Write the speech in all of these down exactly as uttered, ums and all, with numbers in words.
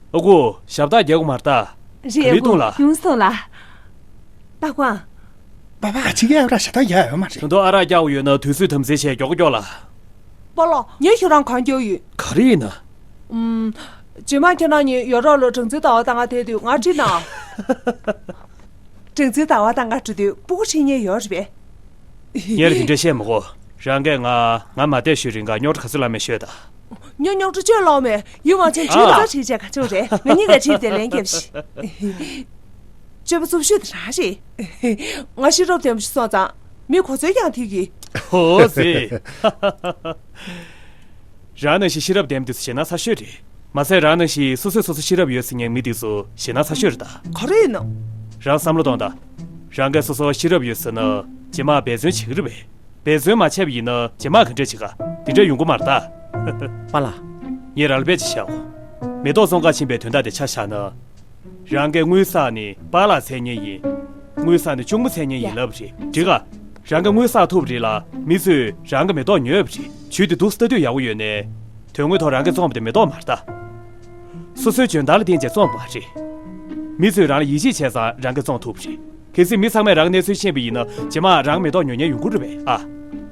ཨ་ཁུ། ཞབས་རྟགས་རྒྱག་དགོས་མ་རེད་ད། རེད། ག་རེ་ཨ་ཁུ། བཏུང་ལ། ཡོང་སོང་ལ། ད་ཁོང་། པ་པ། ཨ་ཅེ་གིས་ཨ་ར་ཞབས་རྟགས་རྒྱག་ཡོད་མ་རེད། ད་དུང་ཨ་རག་རྒྱག་དགོས་ཡོད་ན་དུས་ཚོད་དམ་འཛིན་བྱས་མགྱོགས་པོ་མགྱོགས་ལ། པཱ་ལགས། ངས་ཁྱེད་རང་གང་རྒྱག་ཡིན། ག་རེ་ཡིན་ན། ཨུམ། རྗེས་མ་ཁྱེད་རང་གཉིས་ཡོ་རོབ་ལ་སྦྲང་རྩིའི་ཟླ་བ་ལྟ་ག་ཐད་དུས་ང་ཁྲིད་ན། སྦྲང་རྩིའི་ཟླ་བ་ལྟ་ག་ཁྲིད་དུས་སྤུ་གུ་ཁྲིད་མཁན་ཡོད་རེད་པས། ངས་ལ་དེ་འདྲ་བཤད་མི་དགོས། རང་གིས་ང་ང་མ་བསྡད་ཤོད་རིང་ག་རྙོག་དྲ་ག་ཚོད་ལ་མེད་ཤོད་ད། ཉོ་རྙོག་དྲ་བཅོས་ལོག་མེད། ཡུལ་མ་ཆེན་ཁྲིད་ཨ། ད་ཁྲིད་བྱས་ག་ཅུང་རེད། ང་གཉིས་ཀ་ཁྲིད་དེ་ལན་རྒྱབ་ཤིག་སྤྱོད་པ་རྩུབ་ཤོས་དེ་རང་རེད། ང་ཤེས་རབ་ལྡན་པ་ཞིག་སོང་ཙང་མི་གོ་ཚོད་ཀྱང་ཐིག་གི། ཧོ་ཟེ། རང་ནང་བཞིན་ཤེས་རབ་ལྡན་པ་དེ་ཚོ་ཞེད་སྣང་ཚ་ཤོས་རེད། མ་ཟད་རང་ནང་བཞིན་སོ་སོས་སོ་སོ་ཤེས་རབ་ཡོད་ཟེར་མཁན་མི་དེ་ཚོ་ཞེད་སྣང་ཚ་ཤོས་རེད་ད། ག་རེ་ཡིན་ནམ། རང་བསམ་བློ་གཏོང་ད། རང་གིས་སོ་སོ་ཤེས་རབ་ཡོད་ཟེར་ན་རྗེས་མ་འབད་བརྩོན་བྱེད་ཀྱི་རེད་པས། འབད་བརྩོན་མ་བྱས་པ་ཡིན་ན་རྗེས་མ་ག་འདྲས་བྱེད་ག་དེ་འདྲས་ཡོང་གི་མ་རེད་ད། པཱ་ལགས། ངས་རང་ལ་དཔེ་ཅིག་བཤད་འོ། མེ་ཏོག་བཙོང་གར་ཕྱིན་པའི་དོན་དག་དེ་ཆ་བཞག་ན། རང་གིས་དངུལ་བསགས་ནས་པཱ་ལགས་འཚོལ་མཁན་ཡིན། དངུལ་བསགས་ནས་གཅུང་མོ་འཚོལ་མཁན་ཡིན་ལབ་པ་རེད། འགྲིག་ག་རང་གིས་དངུལ་བསགས་ཐུབ་པ་རེད་ལ་མི་ཚོས་རང་གི་མེ་ཏོག་ཉོས་པ་རེད། ཇུས་དེ་འདུག་སེ་ལྟ་དུས་ཡག་པོ་ཡོད་ནའི། དོན་དངོས་ཐོག་རང་གིས་བཙོངས་པ་དེ་མེ་ཏོག་མ་རེད་ད། སོ་སོའི་འཇོན་ཐང་ལ་བརྟེན་བྱས་བཙོངས་པ་མ་རེད། མི་ཚོས་རང་ལ་ཡིད་ཆེས་བྱས་ཙང་རང་གིས་བཙོང་ཐུབ་པ་རེད། གལ་སྲིད་མི་ཚང་མས་རང་གི་གནས་ཚུལ་ཤེས་པ་ཡིན་ན་རྗེས་མ་རང་མེ་ཏོག་ཉོ་མཁན་ཡོང་གི་རེད་པས་ཨ།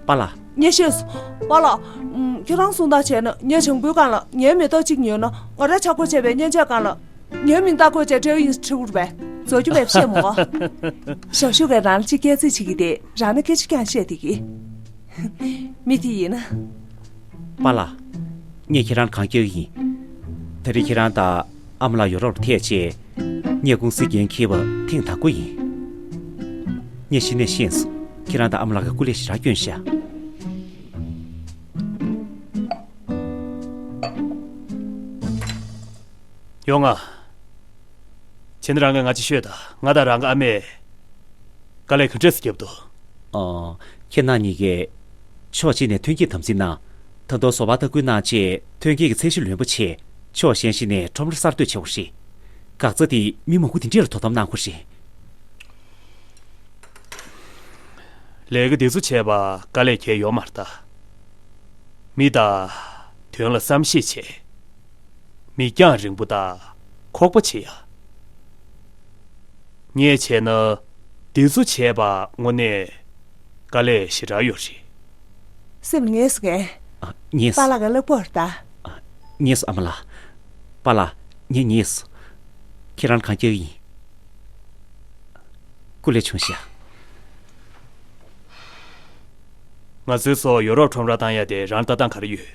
པཱ་ལགས། ངས་ཤེས་སོང་། པཱ་ལགས། ཨུམ། ཁྱེད་རང་གསུང་སྟངས་བྱས་ན་ངས་བྱང་བུའི་སྒང་ལ་ངའི་མེ་ཏོག་གཅིག་ཉོས་ན་ང་རང་ཆག་སྒོ་ཆད་པའི་མཉེན་ཆས་སྒང་ལ་ངའི་མིང་རྟགས་བཀོད་བྱས་སྤྲེའུ་ཡིན་ཟེར་འཁྲི་དགོས་རེད་པས། རྫོགས་རྒྱུ་མེད་པ་བཤད་མི་དགོས། ཞང་ཞུང་གིས་རང་ལ་གཅིག་སྐྱག་རྫུན་བྱེད་ཀྱི་དེ་རང་ལ་སྐད་ཆ་རྐྱང་བཤད་བསྡད་ཀྱི། མི་དེ་ཡིན་ན། པཱ་ལགས། ངས་ཁྱེད་རང་གང་སྐྱོན་ཡིན། ད་རེས་ཁྱེད་རང་དང་ཨ་མ་ལགས་ཡོ་རོབ་ལ་ཐད་རྗེས། ངས་ཀུང་སིའི་འགན་འཁྱེར་བ་ཐེངས་དང་པོ་ཡིན། ངས་གཞི་ནས་ཤེས་སོང་། ཁྱེད་རང་དང་ཨ་མ་ལགས་ཀྱིས་སྐུ་ལས་ཞེ་དྲག་བསྐྱོན་ཤག་ཡོང་ང་། བྱས་ན་རང་གིས་ང་ཅིག་ཤོད་དང་། ང་དང་རང་གི་ཨ་མས་དཀའ་ལས་ག་འདྲས་སེ་བརྒྱབ་འདུག་ཨ། ཁྱེད་རྣམ་གཉིས་ཀས་ཕྱོགས་གཅིག་ནས་ཐོན་སྐྱེད་དམ་འཛིན་གནང་། ད་དུང་བཟོ་པ་ལྟ་སྐུལ་གནང་རྗེས་ཐོན་སྐྱེད་ཀྱི་ཚད་གཞི་ལོན་པོ་བྱས། ཕྱོགས་གཞན་ཞིག་ནས་ཁྲོམ་ར་གསར་གཏོད་བྱེད་དགོས་རེད། འགག་རྩ་དེ་མི་མང་པོ་དེ་འདྲས་ལ་དོ་དམ་གནང་དགོས་རེད། ལས་ཀ་འདི་ཚོ་བྱས་པ་དཀའ་ལས་ཁྱད་ཡོད་མ་རེད་ད། མི་དང་དོན་ལ་བསམ་ཤེས་བྱས། མིག་རྒྱང་རིང་པོ་དང་ཁོག་པ་ཆེ་ཡ། ངས་བྱས་ན་འདི་ཚོ་བྱས་པ་དངོས་གནས་དཀའ་ལས་ཞེ་དྲག་ཡོད་རེད། སེམས་ལ་ངེས་སོང་ངས། ཨ། ངེས། པཱ་ལགས་ཀྱི་གླེགས་པོ་རེད་ད། ཨ། ངེས་སོང་ཨ་མ་ལགས། པཱ་ལགས། ངས་ངེས་སོང་། ཁྱེད་རང་ལ་གང་སྐྱོན་ཡིན། སྐུ་ལས་བྱུང་ཤག་ང་ཚོའི་སོ་ཡོ་རོབ་ཁྲོམ་ར་བཏང་ཡ་དེ་རང་ལ་ལྟ་སྟངས་ག་རེ་ཡོད།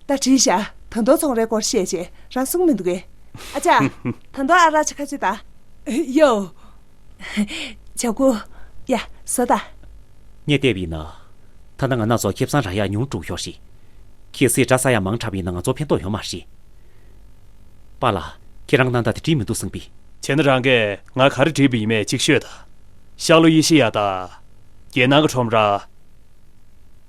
ད་དྲིས་ཤག་ད་དུང་ཚོང་རའི་སྐོར་བཤད་རྗེས་རང་གསུང་མི་འདུག་གས། ཨ་ཅག་ད་དུང་ཨ་རག་ཅིག་ཁ་ཆུ་ད། ཡོ། བྱ་ཀུ། ཡ། ཟ་ད། ངས་བལྟས་པ་ཡིན་ན། ད་ལྟ་ང་རང་ཚོ་ཁེ་བཟང་རག་ཡག་ཉུང་འགྲོ་གི་ཡོད་རེད། གལ་སྲིད་སྒྲ་ཟ་ཡག་མང་དྲགས་པ་ཡིན་ན་ང་ཚོར་ཕན་ཐོགས་ཡོད་མ་རེད། པཱ་ལགས། ཁྱེད་རང་གནང་སྟངས་དེ་འགྲིག་མི་འདུག་བསམ་གི། བྱས་ན་རང་གིས་ང་ག་རེ་བྲིས་པ་ཡིན་མེད་ཅིག་ཤོད་དང་། ཤར་ལྷོ་ཨེ་ཤེ་ཡ་དང་། རྒྱལ་ནང་གི་ཁྲོམ་ར།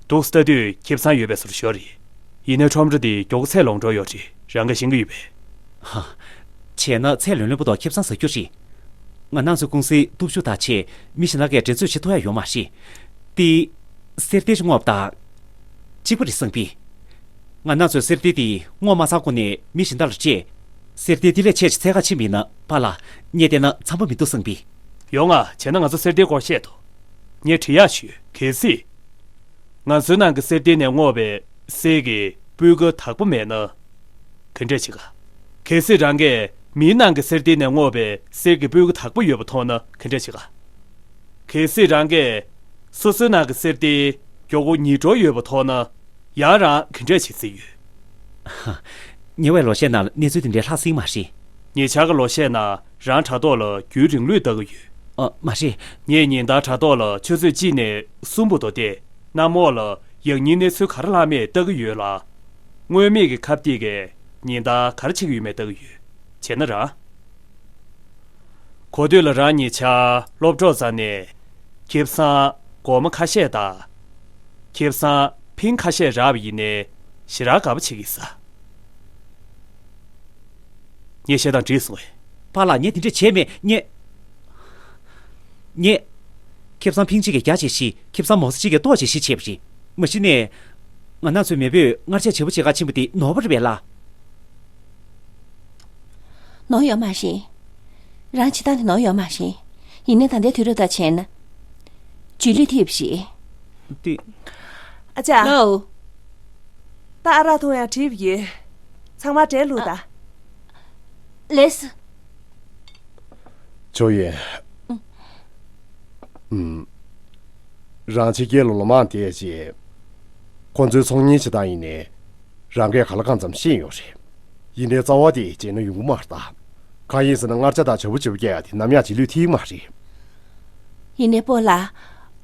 འདུག་སེ་ལྟ་དུས་ཁེ་བཟང་ཡོད་པའི་བཟོ་འདྲ་ཞིག་རེད། ཡིན་ནའི་ཁྲོམ་ར་དེ་མགྱོགས་པོ་ཚད་ལོངས་འགྲོ་ཡོད་རེད། རང་གིས་ཤེས་ཀྱི་ཡོད་པས། ཧ། བྱས་ན་ཚད་ལོན་ལོན་པོ་དང་ཁེ་བཟང་ཟ་རྒྱུ་རེད། ང་རང་ཚོའི་ཀུང་སིའི་སྟོབས་ཤུགས་དང་བཅས་མི་གཞན་དག་གིས་འགྲན་རྩོད་བྱེད་ཐུབ་ཡ་ཡོད་མ་རེད། དེ། གསེར་ལྡེ་ཞིག་བརྔོས་པ་དང་། གཅིག་པ་རེད་བསམ་གི། ང་རང་ཚོས་གསེར་ལྡེ་དེ་བརྔོས་མ་ཚར་གོང་ནས་མི་གཞན་དག་ལ་སྤྲད། གསེར་ལྡེ་དེ་ལས་ཆེ་ཞིག་འཚོལ་ག་ཕྱིན་པ་ཡིན་ན་པཱ་ལགས། ངས་བལྟས་ན་འཚམ་པོ་མི་འདུག་བསམ་གི། ཡོང་ང་། བྱས་ན་ང་ཚོ་གསེར་ལྡེའི་སྐོར་བཤད་དོ། ངས་དྲི་ཡག་ཞུས། གལ་སྲིད། ང་ཚོའི་ནང་གི་གསེར་ལྡེ་ནས་བརྔོས་པའི་གསེར་གྱི་སྤུས་ཀ་དག་པོ་མེད་ན། ག་འདྲས་བྱེད་ག་གལ་སྲིད་རང་གིས་མིའི་ནང་གི་གསེར་ལྡེ་ནས་བརྔོས་པའི་གསེར་གྱི་སྤུས་ཀ་དག་པོ་ཡོད་པ་མཐོང་ན་ག་འདྲས་བྱེད་ག་གལ་སྲིད་རང་གིས་སོ་སོའི་ནང་གི་གསེར་ལྡེ་མགྱོགས་པོ་ཉིད་འགྲོ་ཡོད་པ་མཐོང་ན། ཡང་རང་ག་འདྲས་བྱེད་རྩིས་ཡོད། ཉེ་བའི་ལོ་ཤས་ནང་གནས་ཚུལ་དེ་འདྲའི་ལྷག་སྲིད་མ་རེད། ཉེ་ཆར་གྱི་ལོ་ཤས་ནང་རང་དྲ་ཐོག་ལ་རྒྱུན་རིང་ལུགས་ལྟ་གི་ཡོད། ཨ། མ་རེད། ངས་ཉིན་ལྟར་དྲ་ཐོག་ལ་ཆུ་ཚོད་གཅིག་ནས་གསུམ་བར་དུ་བལྟས། གནམ་འོག་ལ་ཡང་སྙིང་གནས་ཚུལ་ག་རེ་ལྷག་མེད་ལྟ་གི་ཡོད་ལ། མངོན་མེད་ཀྱི་ཁ་གཏད་ཀྱིས་ཉིན་ལྟར་ག་རེ་བྱེད་ཀྱི་ཡོད་མེད་ལྟ་གི་ཡོད། བྱས་ན་རང་། གོ་ཐོས་ལ་རང་ཉེ་ཆར་སློབ་གྲོགས་རྩ་ནས་ཁེ་བཟང་སྒོར་མོ་ཁ་ཤས་དང་། ཁེ་བཟང་ཕིང་ཁ་ཤས་རག་པ་ཡིན་ནའི་ཞེ་དྲག་དགའ་པོ་བྱེད་ཀྱི་ཡིན་ས། ངས་བཤད་སྟངས་འགྲིག་སོང་ངས། པཱ་ལགས། ངས་དེ་འདྲས་བྱས་མེད། ངས། ངས། ཁེ་བཟང་ཕིང་གཅིག་གིས་བརྒྱ་བྱས་ཤིག་ཁེ་བཟང་མོ་སི་གཅིག་གིས་ཏོག་ཅིག་ཤིག་བྱས་པ་རེད། མ་གཞི་ནས། ང་རང་ཚོའི་མེས་པོས་མངར་ཆས་བྱེད་པོ་བྱེད་ག་ཕྱིན་པ་དེ་ནོར་བ་རེད་པས་ལགས། ནོར་ཡོད་མ་རེད། རང་བྱེད་སྟངས་དེ་ནོར་ཡོད་མ་རེད། ཡིན་ནའི་ད་ལྟའི་དུས་རབས་དང་བྱས་ན། རྗེས་ལུས་ཐེབས་ཤིག་ཏི། ཨ་ཅག་ལོ། ད་ཨ་རག་འཐུང་ཡག་བྲིས་པ་ཡོད། ཚང་མ་གྲལ་བླུགས་དང་། ལེས། ཆོས་ཡིན། ཨུམ། རང་ཕྱི་རྒྱལ་ལ་ལོ་མང་བསྡད་རྗེས། ཁོ་ཚོའི་ཚོང་གཉེར་བྱེད་སྟངས་ཡིན་ནའི། རང་གིས་གང་ལ་གང་འཚམ་ཤེས་ཡོད་རེད། ཡིན་ནའི་རྩ་བ་དེ་བརྗེད་ན་ཡོང་གི་མ་རེད་ད། གང་ཡིན་ཟེར་ན་མངར་ཆ་དང་ཇ་བུ་ཇ་བུ་རྒྱག་ཡ་དེ་ནམ་ཡང་རྗེས་ལུས་ཐེབས་ཀྱི་མ་རེད། ཡིན་ནའི་སྤོ་ལགས།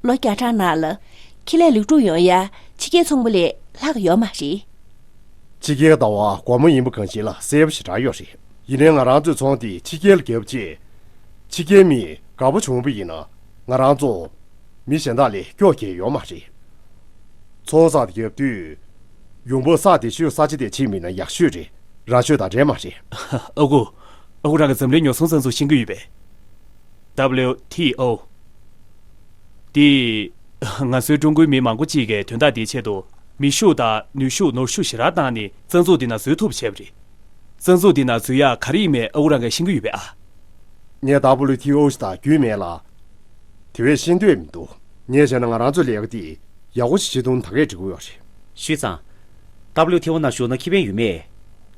ལོ་བརྒྱ་ཕྲག་ནང་ལ་ཁེ་ལས་ལེགས་གྲུབ་ཡོང་ཡ་ཕྱི་རྒྱལ་ཚོང་པ་ལས་ལྷག་ཡོད་མ་རེད། ཕྱི་རྒྱལ་ཟླ་བ་སྒོར་མོ་ཡིན་པ་གང་ཞིག་ལ་གསལ་པོ་ཞེ་དྲག་ཡོད་རེད། ཡིན་ནའི་ང་རང་ཚོའི་ཚོང་དེ་ཕྱི་རྒྱལ་ལ་བརྒྱབ་རྗེས། ཕྱི་རྒྱལ་མི་དགའ་པོ་བྱུང་བ་ཡིན་ན་ང་རང་ཚོ་མི་གཞན་དག་ལས་སྐྱོ་སྐྱེ་ཡོད་མ་རེད། ཚོང་ཟ་དེ་བརྒྱབ་དུས། ཡོང་འབབ་ས་དེ་ཤོད་ས་ཆ་དེ་ཕྱིན་མིན་ན་ཡག་ཤོས་རེད། རང་ཤོད་དང་འདྲེས་མ་རེད། ཨ་ཁུ། ཨ་ཁུ་རང་གི་འཛམ་གླིང་ཉོ་ཚོང་རྩ་འཛུགས་ཤེས་ཀྱི་ཡོད་པས། W T O། འདི། ང་ཚོའི་ཀྲུང་གོའི་མི་མང་པོ་གཅིག་གིས་དོན་དག་འདིའི་ཆེད་དུ་མེ་ཤུགས་དང་ནུས་ཤུགས་ནོར་ཤུགས་ཞེ་དྲག་བཏང་ནས་རྩ་འཛུགས་འདི་ནང་འཛུལ་ཐུབ་པ་བྱས་པ་རེད། རྩ་འཛུགས་འདི་ནང་འཛུལ་ཡག་ག་རེ་ཡིན་མིན་ཨ་ཁུ་རང་གིས་ཤེས་ཀྱི་ཡོད་པས་ཨ། ངས་W T O ཞིག་དང་རྒྱུས་མེད་ལ། དེ་བས་ཤེས་འདོད་མི་འདུག་ངས་བྱས་ན་ང་རང་ཚོའི་ལས་ཀ་འདི་ཡག་པོ་ཞིག་བྱེད་ཐུབ་ན་ད་གས་འགྲིག་གི་ཡོད་རེད། ཞུས་ཙང་། W T O ནང་ཞུགས་ན་ཁེ་ཕན་ཡོད་མེད།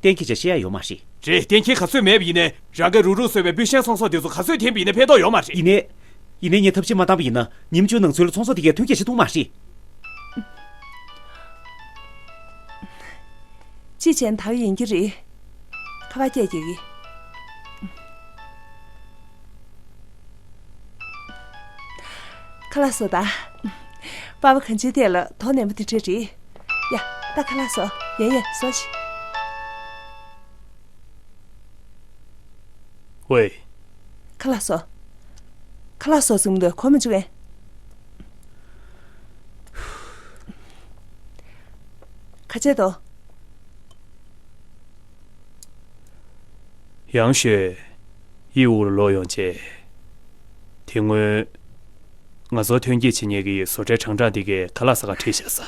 གཏན་འཁེལ་བྱ་ཤེས་ཡ་ཡོད་མ་རེད། རེད། གཏན་འཁེལ་ག་ཚོད་མེད་པ་ཡིན་ནའི་རང་གིས་རུག་རུག་བཟོས་པའི་སྤུས་ཞན་ཚོང་ཟོག་དེ་ཚོ་ག་ཚོད་འཐེན་པ་ཡིན་ནའི་ཕན་ཐོགས་ཡོད་མ་རེད། ཡིན་ནའི། ཡིན་ནའི་ངས་ཐབས་ཤེས་མ་བཏང་པ་ཡིན་ན་ཉིན་བཅུ་ནང་ཚུད་ལ་ཚོང་ཟོག་དེ་གས་ཐོན་སྐྱེད་བྱེད་ཐུབ་མ་རེད། ཅི་བྱས་ན་ད་ག་ཡིན་གྱི་རེད། ཁ་པར་སྐད་རྒྱག་གི། ཁ་ལག་བཟོ་དང་། པ་ཕ་གང་ཅིའི་ཐད་ལ་དོ་ནན་པོ་དེ་འདྲ་རེད། ཡ། ད་ཁ་ལག་བཟོ། ཡ་ཡ་བཟོ་ཅིག་ཝེ། ཁ་ལག་བཟོ། ཁ་ལག་བཟོ་ཟེར་གྱི་མི་འདུག་གོ་མི་བྱུང་ངས། ག་བྱས་འདུག་ཡང་ཞོས་ཡི་འུར་ལོག་ཡོང་རྗེས། དེ་སྔོན་ང་ཚོ་ཐོན་སྐྱེད་བྱེད་མཁན་གྱི་བཟོ་གྲྭའི་ཁྲང་ཁྲང་དེ་གས་ཁ་ལག་ཟ་ག་ཁྲིད་བཞག་ས།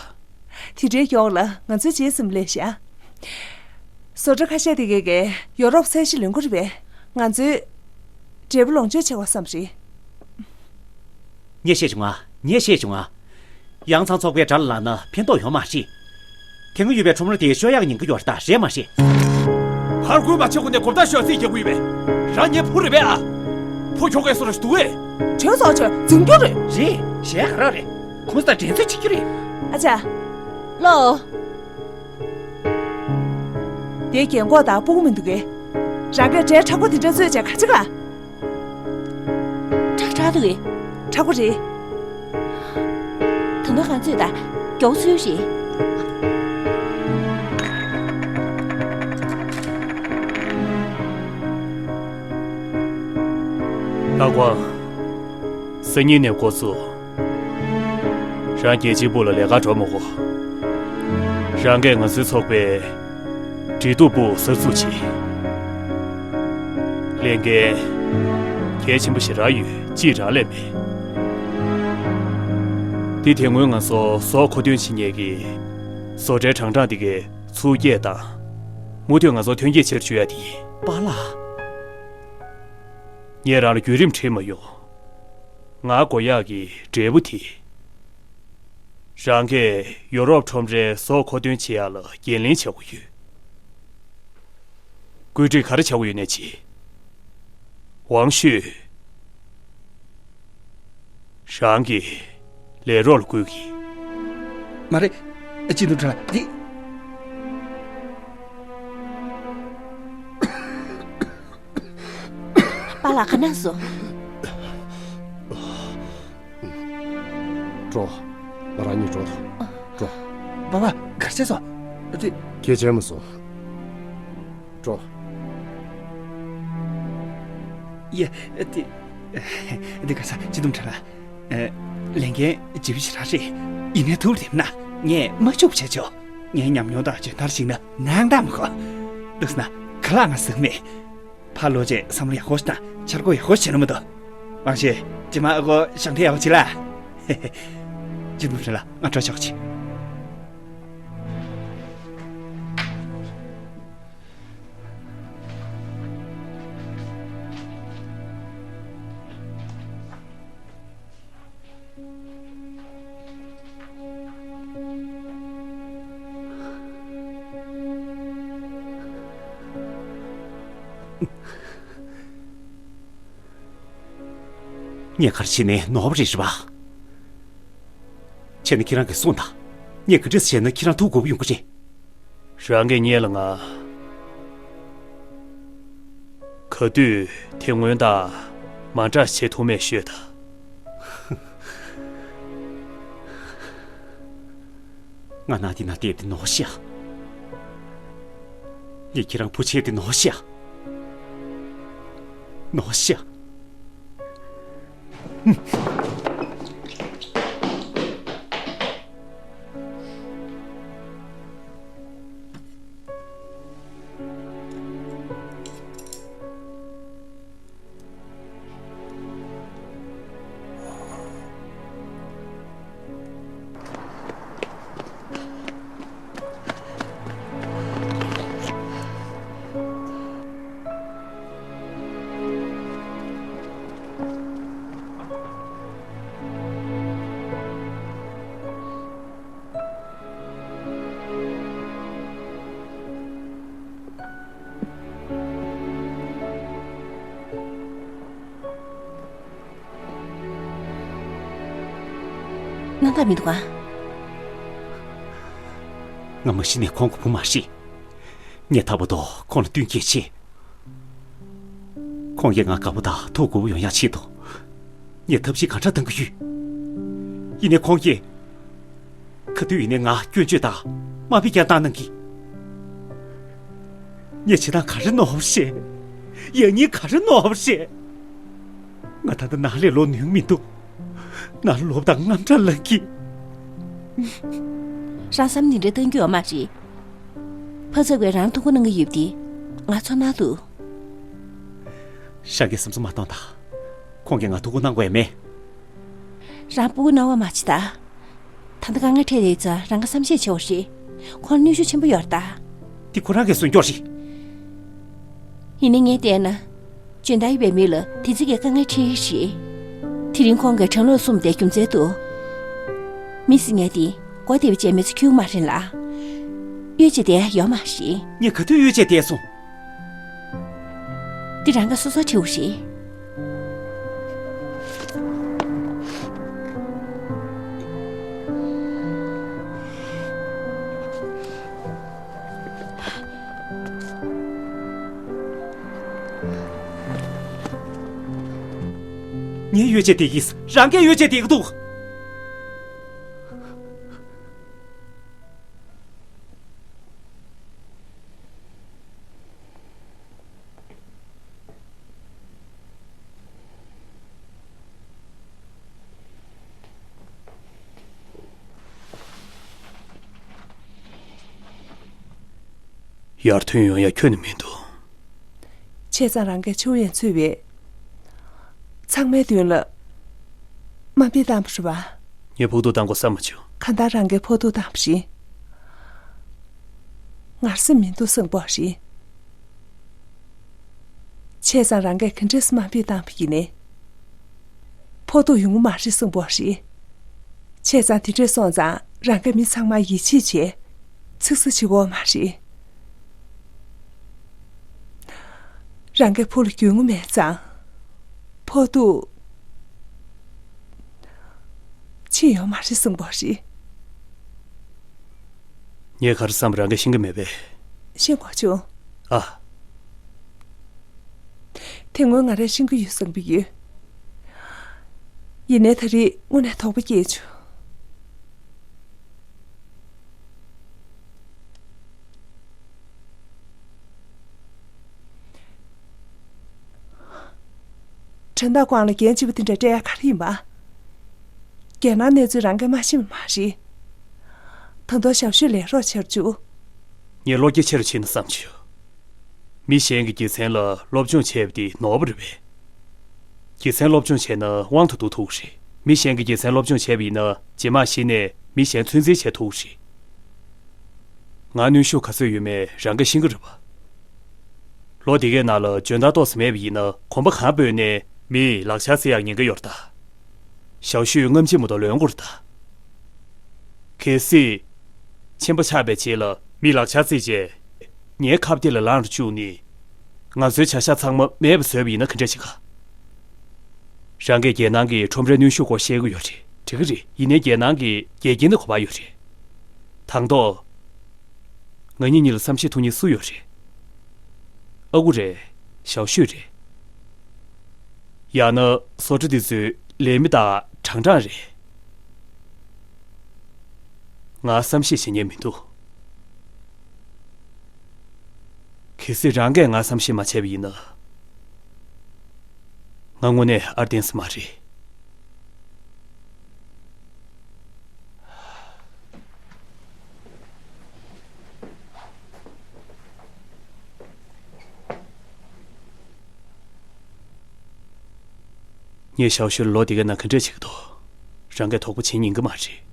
དེ་འདྲའི་མགྱོགས་ལ་ང་ཚོའི་རྗེས་ཟིན་པ་ལས་བཞག་བཟོ་གྲྭ་ཁ་ཤས་དེ་གས་གས་ཡོ་རོབ་ཚད་གཞི་ལོན་གྱི་རེད་པས། ང་ཚོའི་འབྲས་བུ་ལོངས་སྤྱོད་ཆེ་བ་བསམ་རེད། ངས་བཤད་བྱུང་ང་། ངས་བཤད་བྱུང་ང་། ཡང་ཚང་ཚོགས་པའི་དགྲ་ལ་ལངས་ན་ཕན་ཐོགས་ཡོད་མ་རེད། དེ་སྔ་ཡོད་པའི་ཁྲོམ་ར་དེ་ཤོར་ཡག་ཉེན་ཁ་ཡོད་རེད་ད། རེད་མ་རེད། ཕར་རྒོལ་མ་བྱེད་གོང་ནས་གོམ་སྟབས་ཤོར་རྩིས་རྒྱག་གི་ཡོད་པས། རང་ཉེ་ཕུ་རེད་པས་ཨ། ཕུ་ཁྱོ་གའི་སོ་ར་ཞིག་འདུག་གས། བྱས་ཙང་བྱས་འཛིང་རྒྱུ་རེད། རེད། གཞས་ག་ར་རེད། གོམ་སྟབས་འགྲན་རྩོད་བྱེད་རྒྱུ་རེད། ཨ་ཅག་ལོ། དེའི་རྒན་གོག་དང་སྤུ་གུ་མི་འདུག་གས། རང་གིས་འབྲས་མཁྲེགས་པོ་དེ་འདྲ་བཙོས་བྱས་ག་ཅི་ག་ཁྲག་ཁྲག་འདུག་གས། མཁྲེགས་པོ་རེད། ད་དུང་གང་ཚོད་དང་མགྱོགས་ཚུལ་རེད། ལྷ་ཁང་། སང་ཉིན་ནས་འགོ་བཙུགས། རང་རྒྱལ་སྤྱིའི་སྦུག་ལ་ལས་ཀ་འགྲོ་མི་དགོས། རང་གིས་ང་ཚོའི་ཚོགས་པའི་འབྲེལ་གཏུག་པུའུ་གསར་འཛུགས་བྱས། ལས་འགན་གལ་ཆེན་པོ་ཞེ་དྲག་ཡོད། གཅིག་རང་ལས་མེད། འདི་དེ་སྔོན་ང་ཚོ་ཟོག་མཁོ་འདོན་བྱེད་མཁན་གྱི་བཟོ་གྲྭའི་གྲངས་གྲངས་དེ་གའི་ཚུགས་བསྐྱེད་དང་། མུ་མཐུད་ང་ཚོ་ཐོན་སྐྱེད་ཆེ་རུ་གཅོག་ཡ་དེ་ཡིན། པཱ་ལགས། ངས་རང་ལ་བརྒྱུད་རིམ་ཁྲིད་མ་ཡོང་། ང་དགོས་ཡག་གི་འབྲས་བུ་དེ། རང་གིས་ཡོ་རོབ་ཁྲོམ་རའི་ཟོག་མཁོ་འདོན་བྱེད་ཡག་ལ་འགན་ལེན་བྱ་དགོས་ཡོད། བཀོད་སྒྲིག་ག་རེ་བྱ་དགོས་ཡོད་ནས་ཅི། ཝང་ཤུས། རང་གི་ལས་རོགས་ལ་བསྐུལ་གྱིས། མ་རེད། སྤྱི་འཐུས་ཁྲ་ལགས་འདི། པཱ་ལགས་ག་ན་སོང་། འགྲོ། ང་རང་གཉིས་འགྲོ་དང་། འགྲོ། པཱ་ལགས་གར་བྱས་སོང་། འདི། སྐད་ཆ་མ་སོང་། འགྲོ། ཡ། འདི། འདི་ག་ས་སྤྱི་འཐུས་ཁྲ་ལགས། ལས་འགན་ལྗིད་པོ་ཞེ་དྲག་རེད། ཡིན་ནའི་ཐུགས་རེམ་ན་ངས་མ་འཆུག་བྱས་ཆོག་ངའི་ཉམས་མྱོང་དང་འཇོན་ཐང་གཞིགས་ན་ནང་ལྟ་མི་དགོས། འདུག་སེ་ན་ཁ་ལག་ང་ཟ་གི་མེད། ཕར་ལོག་རྗེས་བསམ་བློ་ཡག་པོ་ཞིག་དང་འཆར་སྒོ་ཡག་པོ་ཞིག་བྱས་ན་མི་འདུག་ཝང་ཤུས། རྗེས་མ་ཨ་ཁུ་ཞབས་འདྲེན་ཡག་པོ་བྱེད་ལ། སྤྱི་འཐུས་ཁྲ་ལགས་ང་འགྲོ་ཆོག་ཅིག་ངས་ག་རེ་བྱས་ནའི་ནོར་བ་རེད་རེད་པ། བྱས་ན་ཁྱེད་རང་གིས་གསུངས་དང་། ངས་ག་འདྲས་བྱས་ན་ཁྱེད་རང་ཐུག་དགོས་པ་ཡོང་གི་རེད། རང་གིས་ངེད་ལ་ང་ག་དུས་དེ་སྔོན་དང་མ་འདྲ་བྱེད་ཐུབ་མེད་ཤོད་དང་། ང་ནང་འདི་ན་བསྡད་དེ་ནོར་ཤག་ངས་ཁྱེད་རང་བུ་བྱས་དེ་ནོར་ཤག་ནོར་ཤག་སྣང་དག་མི་འདུག་ག་ང་མ་གཞི་ནས་ཁོང་གི་བུ་མ་རེད། ངས་ཐར་པ་དང་ཁོང་ལ་བསྟུན་མཁས་ཆེ། ཁོང་གིས་ང་དགའ་པོ་དང་ཐུགས་མགུ་པོ་ཡོང་ཡག་ཆེད་དུ། ངས་ཐབས་ཤེས་གང་དྲག་གཏང་གི་ཡོད། ཡིན་ནའི་ཁོང་གིས། ག་དུས་ཡིན་ནའི་ང་སྐྱོན་བརྗོད་དང་དམའ་འབེབས་ཀྱང་བཏང་གནང་གི། ངས་བྱེད་སྟངས་ག་རེ་ནོར་བ་རེད། ཡང་སྙིང་ག་རེ་ནོར་བ་རེད། ང་ད་ལྟ་ནང་ལས་ལོག་ནུས་མི་འདུག་ནང་ལོག་དང་དངངས་སྐྲག་ལངས་ཀྱི། རང་བསམ་འདི་འདྲ་གཏང་རྒྱུ་ཡོད་མ་རེད། ཕ་ཚབ་ཀྱིས་རང་ཐུགས་ཁུར་གནང་གི་ཡོད་པ་འདི་ང་ཚོར་སྣང་འདུག་རང་གིས་བསམ་ཚུལ་མ་གཏོང་དང་། ཁོང་གིས་ང་ཐུགས་ཁུར་གནང་དགོས་མེད། རང་སྤུ་གུ་སྣང་བ་མ་བྱེད་དང་། ད་ལྟ་དཀའ་ངལ་འཕྲད་དེ་ཙང་རང་ག་བསམ་ཤེས་བྱེད་འོ་རེད། ཁོང་ལ་གནོན་ཤུགས་ཆེན་པོ་ཡོད་རེད་ད། འདི་ཁོ་རང་གིས་གསུང་རྒྱུ་རེད། ཡིན་ནའི་ངས་བལྟས་ན། འཇོན་ཐང་ཡོད་པའི་མི་ལ་དེ་ཙི་གའི་དཀའ་ངལ་འཕྲད་ཡས་རེད། དེ་རིང་ཁོང་གིས་གྲང་ལོག་གསུངས་པ་དེ་རྒྱུ་མཚན་འདུག་མི་ཟེར་མཁན་དེ་མགོ་བདེ་བ་ཅན་མི་ཚོ་ཁྱོན་མ་རེད་ལ། གཡོ་བྱས་བསྡད་ཡ་ཡོད་མ་རེད། ངས་ག་དུས་གཡོ་བྱས་བསྡད་སོང་། འདི་རང་ག་སོ་སོར་དྲིའོ་ཞེས། ངས་གཡོ་བྱས་བསྡད་ཀྱིས། རང་གིས་གཡོ་བྱས་བསྡད་ཀྱི་འདུག་ཡར་ཐོན་ཡོང་ཡ་ཁྱོན་ནས་མི་འདུག་བྱས་ཙང་རང་གིས་ཆུ་ཡན་ཚུད་པས། ཚང་མའི་མདུན་ལ་དམའ་འབེབས་བཏང་བ་རེད་པ། ངས་ཕོག་ཐུག་བཏང་དགོས་བསམ་མ་བྱུང་། གང་ལྟར་རང་གིས་ཕོག་ཐུག་བཏང་བ་རེད། ངར་སེམས་མི་འདུག་བཟང་པོ་རེད། བྱས་ཙང་རང་གིས་ག་འདྲས་དམའ་འབེབས་བཏང་བ་ཡིན་ནའི། ཕོག་ཐུག་ཡོང་གི་མ་རེད་བཟང་པོ་རེད། བྱས་ཙང་དེ་འདྲས་སོང་ཙང་རང་གིས་མི་ཚང་མ་ཡིད་ཆེས་བྱས། ཚིག་གསོ་བྱེད་དགོས་མ་རེད། རང་གི་བུ་ལ་རྒྱུས་མངའ་མེད་ཙང་། ཕོག་ཐུག་ཕྱིན་ཡོད་མ་རེད་བཟང་པོ་རེད། ངས་ག་རེ་བསམ་རང་གིས་ཤེས་ཀྱི་མེད་པས། ཤེས་དགོས་བྱུང་། ཨ། དེ་སྔོན་ང་རས་ཤེས་ཀྱི་ཡོད་བསམ་གྱི་ཡོད། ཡིན་ནའི་ད་རེས་དངོས་གནས་དོགས་པ་སྐྱེས་བྱུང་། དྲན་དང་ཀོང་ལ་འགན་ལྕི་པོ་དེ་འདྲ་སྤྲད་ཡ་ག་རེ་ཡིན་པ། རྒྱལ་ནང་གནས་ཚུལ་རང་གིས་མ་ཤེས་པ་མ་རེད། ད་དུང་ཞབས་ཞུ་ལས་རོགས་བྱེད་རྒྱུ། ངས་བློ་སྐྱེད་ཆེ་རུ་ཕྱིན་ན་བསམ་བྱུང་། མི་གཞན་གྱི་སྡེ་ཚན་ལ་སློབ་སྦྱོང་བྱས་པ་དེ་ནོར་བ་རེད་པས། སྡེ་ཚན་སློབ་སྦྱོང་བྱས་ན་དབང་དུ་བསྡུ་ཐུབ་ཀྱི་རེད། མི་གཞན་གྱི་སྡེ་ཚན་སློབ་སྦྱོང་བྱས་པ་ཡིན་ན་རྗེས་མ་གཞི་ནས་མི་གཞན་ཚོད་འཛིན་བྱེད་ཐུབ་ཀྱི་རེད། ང་གནོན་ཤུགས་ག་ཚོད་ཡོད་མེད་རང་གིས་ཤེས་ཀྱི་རེད་པ། ལོ་འདི་གའི་ནང་ལ་འཇོན་ཐང་ཏོག་ཙམ་མེད་པ་ཡིན་ན་གོམ་པ་གང་སྤོས་ནས་མིས་ལག་ཆ་རྩེ་ཡག་ཉེན་ཁ་ཡོད་རེད་ད། ཞའོ་ཤུས་རྔམ་བརྗིད་མ་གཏོགས་ལོན་དགོས་རེད་ད། གལ་སྲིད། ཆེན་པོ་ཆགས་པའི་རྗེས་ལ་མིས་ལག་ཆ་རྩེས་བྱས། ངའི་ཁ་གཏད་ལ་ལངས་རུ་བཅུག་ནས། ང་ཚོའི་བྱ་གཞག་ཚང་མ་མེད་པ་བཟོས་པ་ཡིན་ན་ག་འདྲ་བྱེད་ག། རང་གིས་རྒྱལ་ནང་གི་ཁྲོམ་རའི་གནོན་ཤུགས་སྐོར་བཤད་ཀྱི་ཡོད་རེད། འགྲིག་གི་རེད། ཡིན་ནའི་རྒྱལ་ནང་གི་འགལ་རྐྱེན་དེ་གོ་བ་ཡོད་རེད། དང་ཐོག་ང་གཉིས་གཉིས་ལ་བསམ་ཤེས་ཐུབ་མཁན་སུ་ཡོད་རེད། ཨ་ཁུ་རེད། ཞའོ་ཤུས་རེད། ཡང་ན་བཟོ་གྲྭ་འདི་ཚོའི་ལས་མི་དང་ཁྲང་ཁྲང་རེད། ང་བསམ་ཤེས་བྱེད་མཁན་མི་འདུག། གལ་སྲིད་རང་གིས་ང་བསམ་ཤེས་མ་བྱས་པ་ཡིན་ན། ང་དངོས་གནས་ཨར་བསྟན་ས་མ་རེད། ངས་ཞའོ་ཤུས་ལ་ལོ་དེ་ག་ན་ག་འདྲས་བྱེད་ཀྱི་འདུག། རང་གིས་དོགས་པ་བྱེད་ཉན་གི་མ་རེད།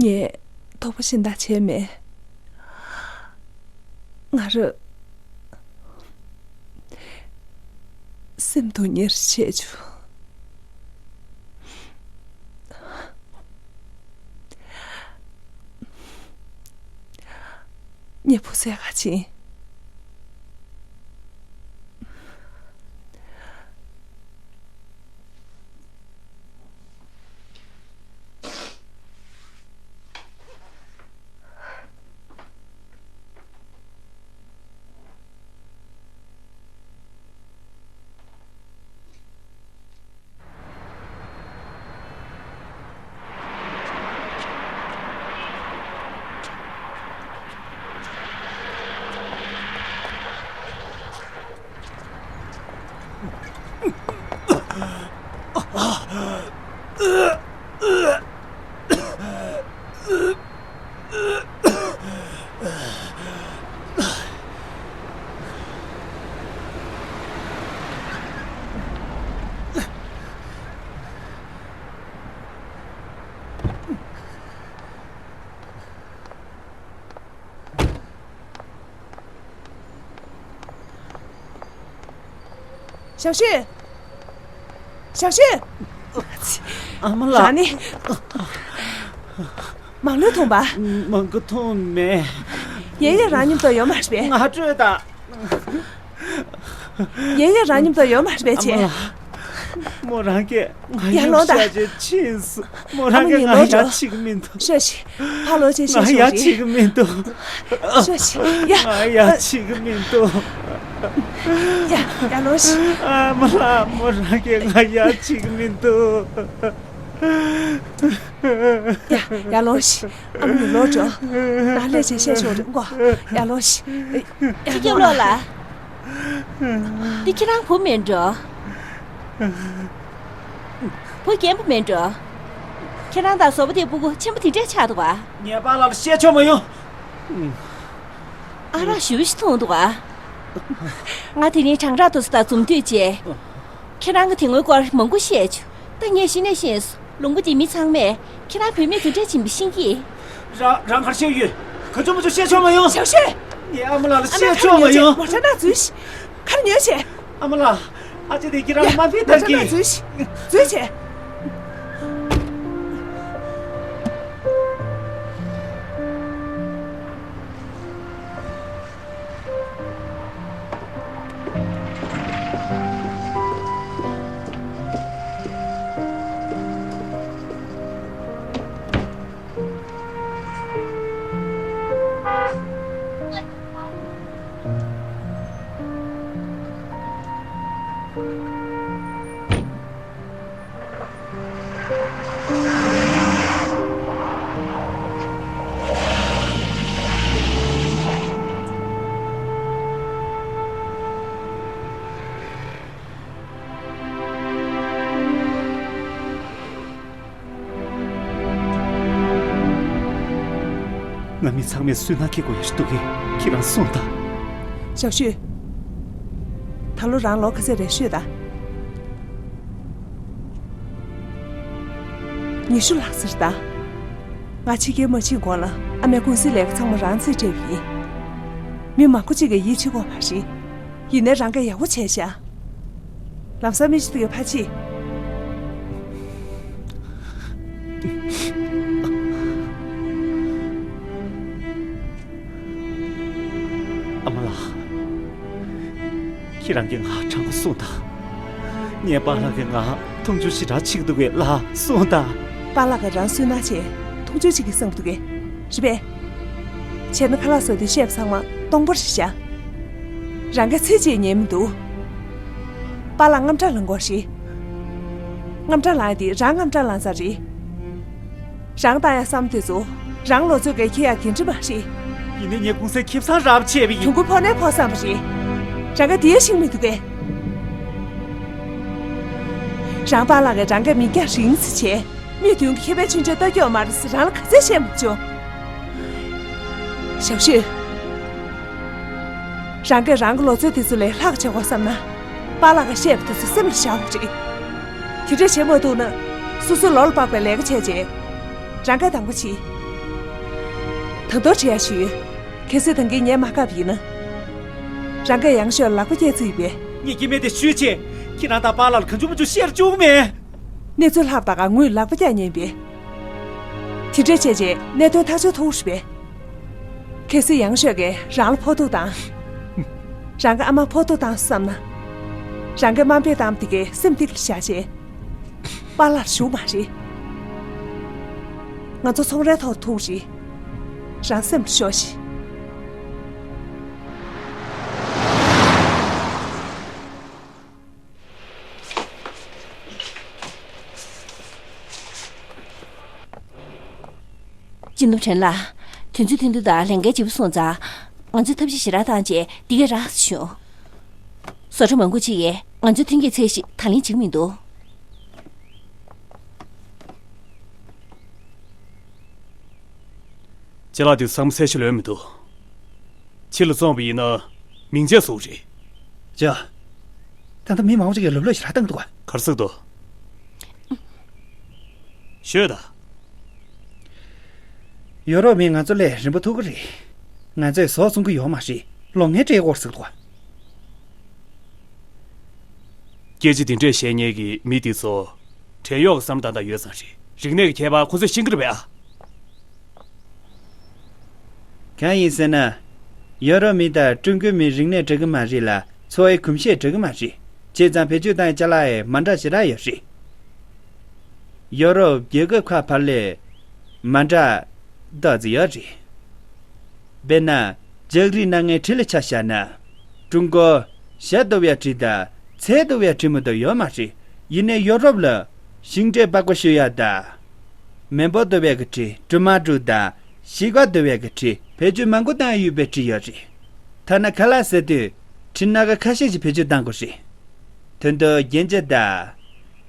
ངས་དོགས་པ་གཞན་དག་བྱས་མེད། ང་རང་སེམས་སྡུག་གཉེར་བྱས་བྱུང་། ངས་བུ་བཙལ་ག་ཕྱིན། ཞའོ་ཤུས། ཞའོ་ཤུས། ཨ་མ་ལགས། རང་ནི། མང་ལོས་མཐོང་པ། མང་པོ་མཐོང་མེད། ཡེ་ཡེ་རང་མཉམ་དུ་ཡོད་མ་རེད་པས། ང་སྤྲོད་དང་། ཡེ་ཡེ་རང་མཉམ་དུ་ཡོད་མ་རེད་པས། ཨ་མ་ལགས། མོ་རང་གིས་ང་ཡང་ལོང་དང་། ཤ་ཆེ་ཕྱིན་སོང་། མོ་རང་གིས་ང་ཡང་བྱེད་ཀྱི་མི་འདུག། ཤོད་ཤིག། ཕར་ལོག་བྱས་ཤོད་ཤིག། ང་ཡང་བྱེད་ཀྱི་མི་འདུག། ཤོད་ཤིག། ཡ། ང་ཡང་བྱེད་ཀྱི་མི་འདུག། ཡ། ཡར་ལོངས་ཤིག། ཨ་མ་ལགས། མོ་རང་གིས་ང་ཡང་བྱེད་ཀྱི་མི་འདུག། ཡ། ཡར་ལོངས་ཤིག། ཨ་མ་ནི་ལོག་འགྲོ། ནང་ལས་བྱེད་ཤེས་ཤོག་རིང་གོ། ཡར་ལོངས་ཤིག། ཡར་ལོངས། སྤྱི་ཁྱབ་བློ་ལགས། འདི་ཁྱེད་རང་བུ་མིན་འགྲོ། བུ་རྒན་པོ་མིན་འགྲོ། ཁྱེད་རང་དང་བཟོ་པ་དེ་སྤུ་གུ་ཆེན་པོ་དེ་འདྲས་ཆགས་འདུག་པ། ངའི་པཱ་ལགས་ལ་བཤད་ཆོག་མ་ཡོང་། ཨ་རག་ཞེ་པོ་ཞིག་འཐུང་འདུག་པ། ང་དེ་རིང་ཁྲང་ཁྲང་དེ་ཚོ་དང་འཛོམས་དུས་བྱས། ཁྱེད་རང་གིས་དེ་སྔོན་སྐོར་མང་པོ་བཤད་བྱུང་། ད་ངས་ཤེས་ན་ཤེས་སོང་། ལུང་པ་འདིའི་མི་ཚང་མས་ཁྱེད་རང་བུད་མེད་དེ་འདྲས་ཡིན་པ་ཤེས་ཀྱི། རང་རང་ག་རེ་བཤད་ཡོད། ག་ཚོད་མ་ཚོད་བཤད་ཆོག་མ་ཡོང་། ཞའོ་ཤུས། ངའི་ཨ་མ་ལགས་ལ་བཤད་ཆོག་མ་ཡོང་། མོ་ཊ་ནང་འཛུལ་ཤིག། ཁ་རུ་ཉོན་བྱས། ཨ་མ་ལགས། ཨ་ཅེ་དེ་ཁྱེད་རང་ལ་མ་ཕན་ཐོགས་ཀྱི། མོ་ཊ་ནང་འཛུལ་ཤིག། འཛུལ་བྱས། ང་མི་ཚང་མས་སུན་སྣང་སྐྱེ་དགོས་ཡ་ཞིག་འདུག་གས། ཁྱེད་རང་གསུངས་དང་། ཞའོ་ཤུས། ད་ལོ་རང་ལོ་ག་ཚོད་རེད་ཤོད་དང་། ཉི་ཤུ་ལྷག་ཙམ་རེད་ད། ང་ཕྱི་རྒྱལ་མ་ཕྱིན་གོང་ལ་ཨ་མའི་ཀུང་སིའི་ལས་ཀ་ཚང་མ་རང་རྩིས་སྤྲད་པ་ཡིན། མི་མང་པོ་གཅིག་གིས་ཡིད་ཆེས་དགོས་མ་རེད། ཡིན་ནའི་རང་གིས་ཡག་པོ་བྱས་ཤག། ལམ་སང་མི་ཞིག་ཐུག་གི་ཕར་ཕྱིན། ཨ་མ་ལགས། ཁྱེད་རང་གིས་ང་དྲང་པོ་གསུངས་དང་། ངའི་པཱ་ལགས་ཀྱིས་ང་མཐོང་ཆུང་ཞེ་དྲག་བྱེད་ཀྱི་འདུག་གས་ལགས། གསུངས་དང་། པཱ་ལགས་ཀྱིས་རང་སུན་སྣང་བྱས་མཐོང་ཆུང་བྱེད་ཀྱི་བསམ་གྱི་འདུག་གས། རེད་པས། བྱས་ན་ཁ་ལག་ཟ་དུས་བཤད་པ་ཚང་མ་སྟོང་པ་རེད་ཤག། རང་གིས་ཚིག་གཅིག་ཉན་མི་འདུག། པཱ་ལགས་དངངས་སྐྲག་ལངས་དགོས་རེད། དངངས་སྐྲག་ལངས་ཡ་དེ་རང་དངངས་སྐྲག་ལངས་ས་རེད། རང་བཏང་ཡ་བསམ་དེ་ཚོ་རང་ལོ་ཚོད་ཀྱིས་འཁྱེར་ཡ་དེ་འདྲ་མ་རེད། ཡིན་ནའི་ངའི་གུང་སེང་ཁེ་བཟང་རག་པ་བྱས་པ་ཡིན། དུས་འཁོར་ཕོག་ནའི་ཕོག་བསམ་པ་རེད། རང་གིས་དེ་ཤེས་མི་འདུག་གས། རང་པཱ་ལགས་ཀྱིས་རང་གི་མིག་རྒྱང་རིང་ཙམ་བྱས། མིག་མདུན་གྱི་ཁེ་ཕན་ཆུང་ཆུང་ལྟ་རྒྱུ་མ་རེད་ཟེར་རང་ལ་ག་ཚོད་བཤད་མ་བྱུང་། ཞའོ་ཤུས། རང་གིས་རང་གི་ལོ་ཚོད་དེ་ཚོ་ལས་ལྷག་བྱེད་དགོས་བསམ་ན། པཱ་ལགས་ཀྱིས་བཤད་པ་དེ་ཚོ་སེམས་ལ་བཞག་དགོས་རེད། དེ་འདྲ་བྱེད་མ་ཐུབ་ན། སོ་སོའི་ལོ་ལ་དཔག་པའི་ལས་ཀ་བྱས་རྗེས། རང་གིས་དང་པོ་བྱེད། ད་དུང་དྲི་ཡ་ཞུ་ཡོད། གལ་སྲིད་ད་གིན་ངས་མ་བཀག་པ་ཡིན་ན། རང་གིས་ཡང་ཤོས་ལག་པ་བརྐྱངས་ཚུལ་ཡིན་པས། ངས་སྐྱེ་དམན་དེ་ཞུས་བྱས། ཁྱེད་རང་དང་པཱ་ལགས་ལ་གང་བྱུང་མང་བྱུང་བཤད་རྒྱུ་མེད། གནས་ཚུལ་ལྷག་ད་ག་ངོས་ལག་པ་བརྐྱངས་ཉན་པས། དེ་འདྲ་བྱས་རྗེས་གནད་དོན་ཐག་གཅོད་ཐུབ་རེད་པས། གལ་སྲིད་ཡང་ཤོས་ཀྱིས་རང་ལ་ཕོག་ཐུག་བཏང་། རང་གི་ཨ་མ་ཕོག་ཐུག་བཏང་བསམ་ན། རང་གིས་དམའ་འབེབས་བཏང་བ་དེ་གའི་སེམས་གཏིང་ལ་བཞག་བྱས། པཱ་ལགས་ཞུ་མ་རེད། ང་ཚོ་ཚོང་རའི་ཐོག་ཐུག་རེད། རང་སེམས་ལ་ཤོག་ཤིག། སྤྱི་ནོར་ཕྲན་ལགས། དུས་ཚོད་ཐུང་ཐུང་དང་ལས་འགན་ལྗིད་པོ་སོང་ཙང་། ང་ཚོས་ཐབས་ཤེས་ཞེ་དྲག་བཏང་བྱས་འདི་ག་རག་ཏུ་བྱུང་། བཟོ་གྲྭ་མང་པོ་ཅིག་གིས་ང་ཚོའི་ཐོན་སྐྱེད་ཚད་གཞི་དང་ལེན་བྱེད་ཀྱི་མི་འདུག། ཅ་ལག་དེ་ཚང་མ་ཚད་གཞི་ལོན་མི་འདུག། ཕྱི་ལ་བཙོངས་པ་ཡིན་ན་མིང་ཆད་བཟོ་གི་རེད། ཅོ། ད་ལྟ་མི་མང་པོ་ཅིག་གིས་ལབ་ལོས་ཞེ་དྲག་བཏང་འདུག་ག། ག་རེ་ཟེར་འདུག། ཤོད་དང་། ཡོ་རོབ་མིས་ང་ཚོ་ལས་རིན་པ་ཐོབ་ཀྱི་རེད། ང་ཚོས་བཟོ་ཚུགས་ཀྱི་ཡོད་མ་རེད། ལོ་ལྔ་སྤྲད་དགོས་ཟེར་འདུག་ག། སྐད་ཆ་འདི་འདྲས་བཤད་མཁན་གྱི་མི་འདི་ཚོ། བྲན་གཡོག་གི་བསམ་བློ་བཏང་བཏང་ཡོད་ཙང་རེད། རིག་གནས་ཀྱི་ཁྱད་པར་ཁོ་ཚོས་ཤེས་ཀྱི་རེད་པས་ཨ། གང་ཡིན་ཟེར་ན། ཡོ་རོབ་མི་དང་ཀྲུང་གོའི་མིའི་རིག་གནས་འདྲ་གི་མ་རེད་ལ། འཚོ་བའི་གོམས་གཤིས་འདྲ་གི་མ་རེད། བྱས་ཙང་བེད་སྤྱོད་བཏང་ཡག་ཅ་ལག་ཡང་མ་འདྲ་ཞེ་དྲག་ཡོད་རེད། ཡོ་རོབ་རྒྱལ་ཁབ་ཁག་བར་ལས་མ་འདྲ་ཏོག་ཙམ་ཡོད་རེད། དཔེར་ན། ལྕགས་རིགས་སྣ་ལྔའི་ཁྲི་ལ་ཆ་བཞག་ན། ཀྲུང་གོ་ཤ་གཏུབ་ཡག་ཁྲི་དང་ཚལ་གཏུབ་ཡག་ཁྲི་མ་གཏོགས་ཡོད་མ་རེད། ཡིན་ནའི་ཡོ་རོབ་ལ་ཤིང་འབྲས་པགས་པ་བཤུ་ཡག་དང་། མེ་འབོར་གཏུབ་ཡག་གི་ཁྲི། ཊོ་མ་ཊོ་དང་ཤིང་ཀ་གཏུབ་ཡག་གི་ཁྲི། བེད་སྤྱོད་མང་པོ་བཏང་ཡག་ཡོད་པའི་ཁྲི་ཡོད་རེད། ཐ་ན་ཁ་ལག་ཟ་དུས་ཁྲི་སྣ་ཁ་ཁ་ཤས་ཤིག་བེད་སྤྱོད་བཏང་དགོས་རེད། དོན་དུ་རྒྱན་ཆ་དང་།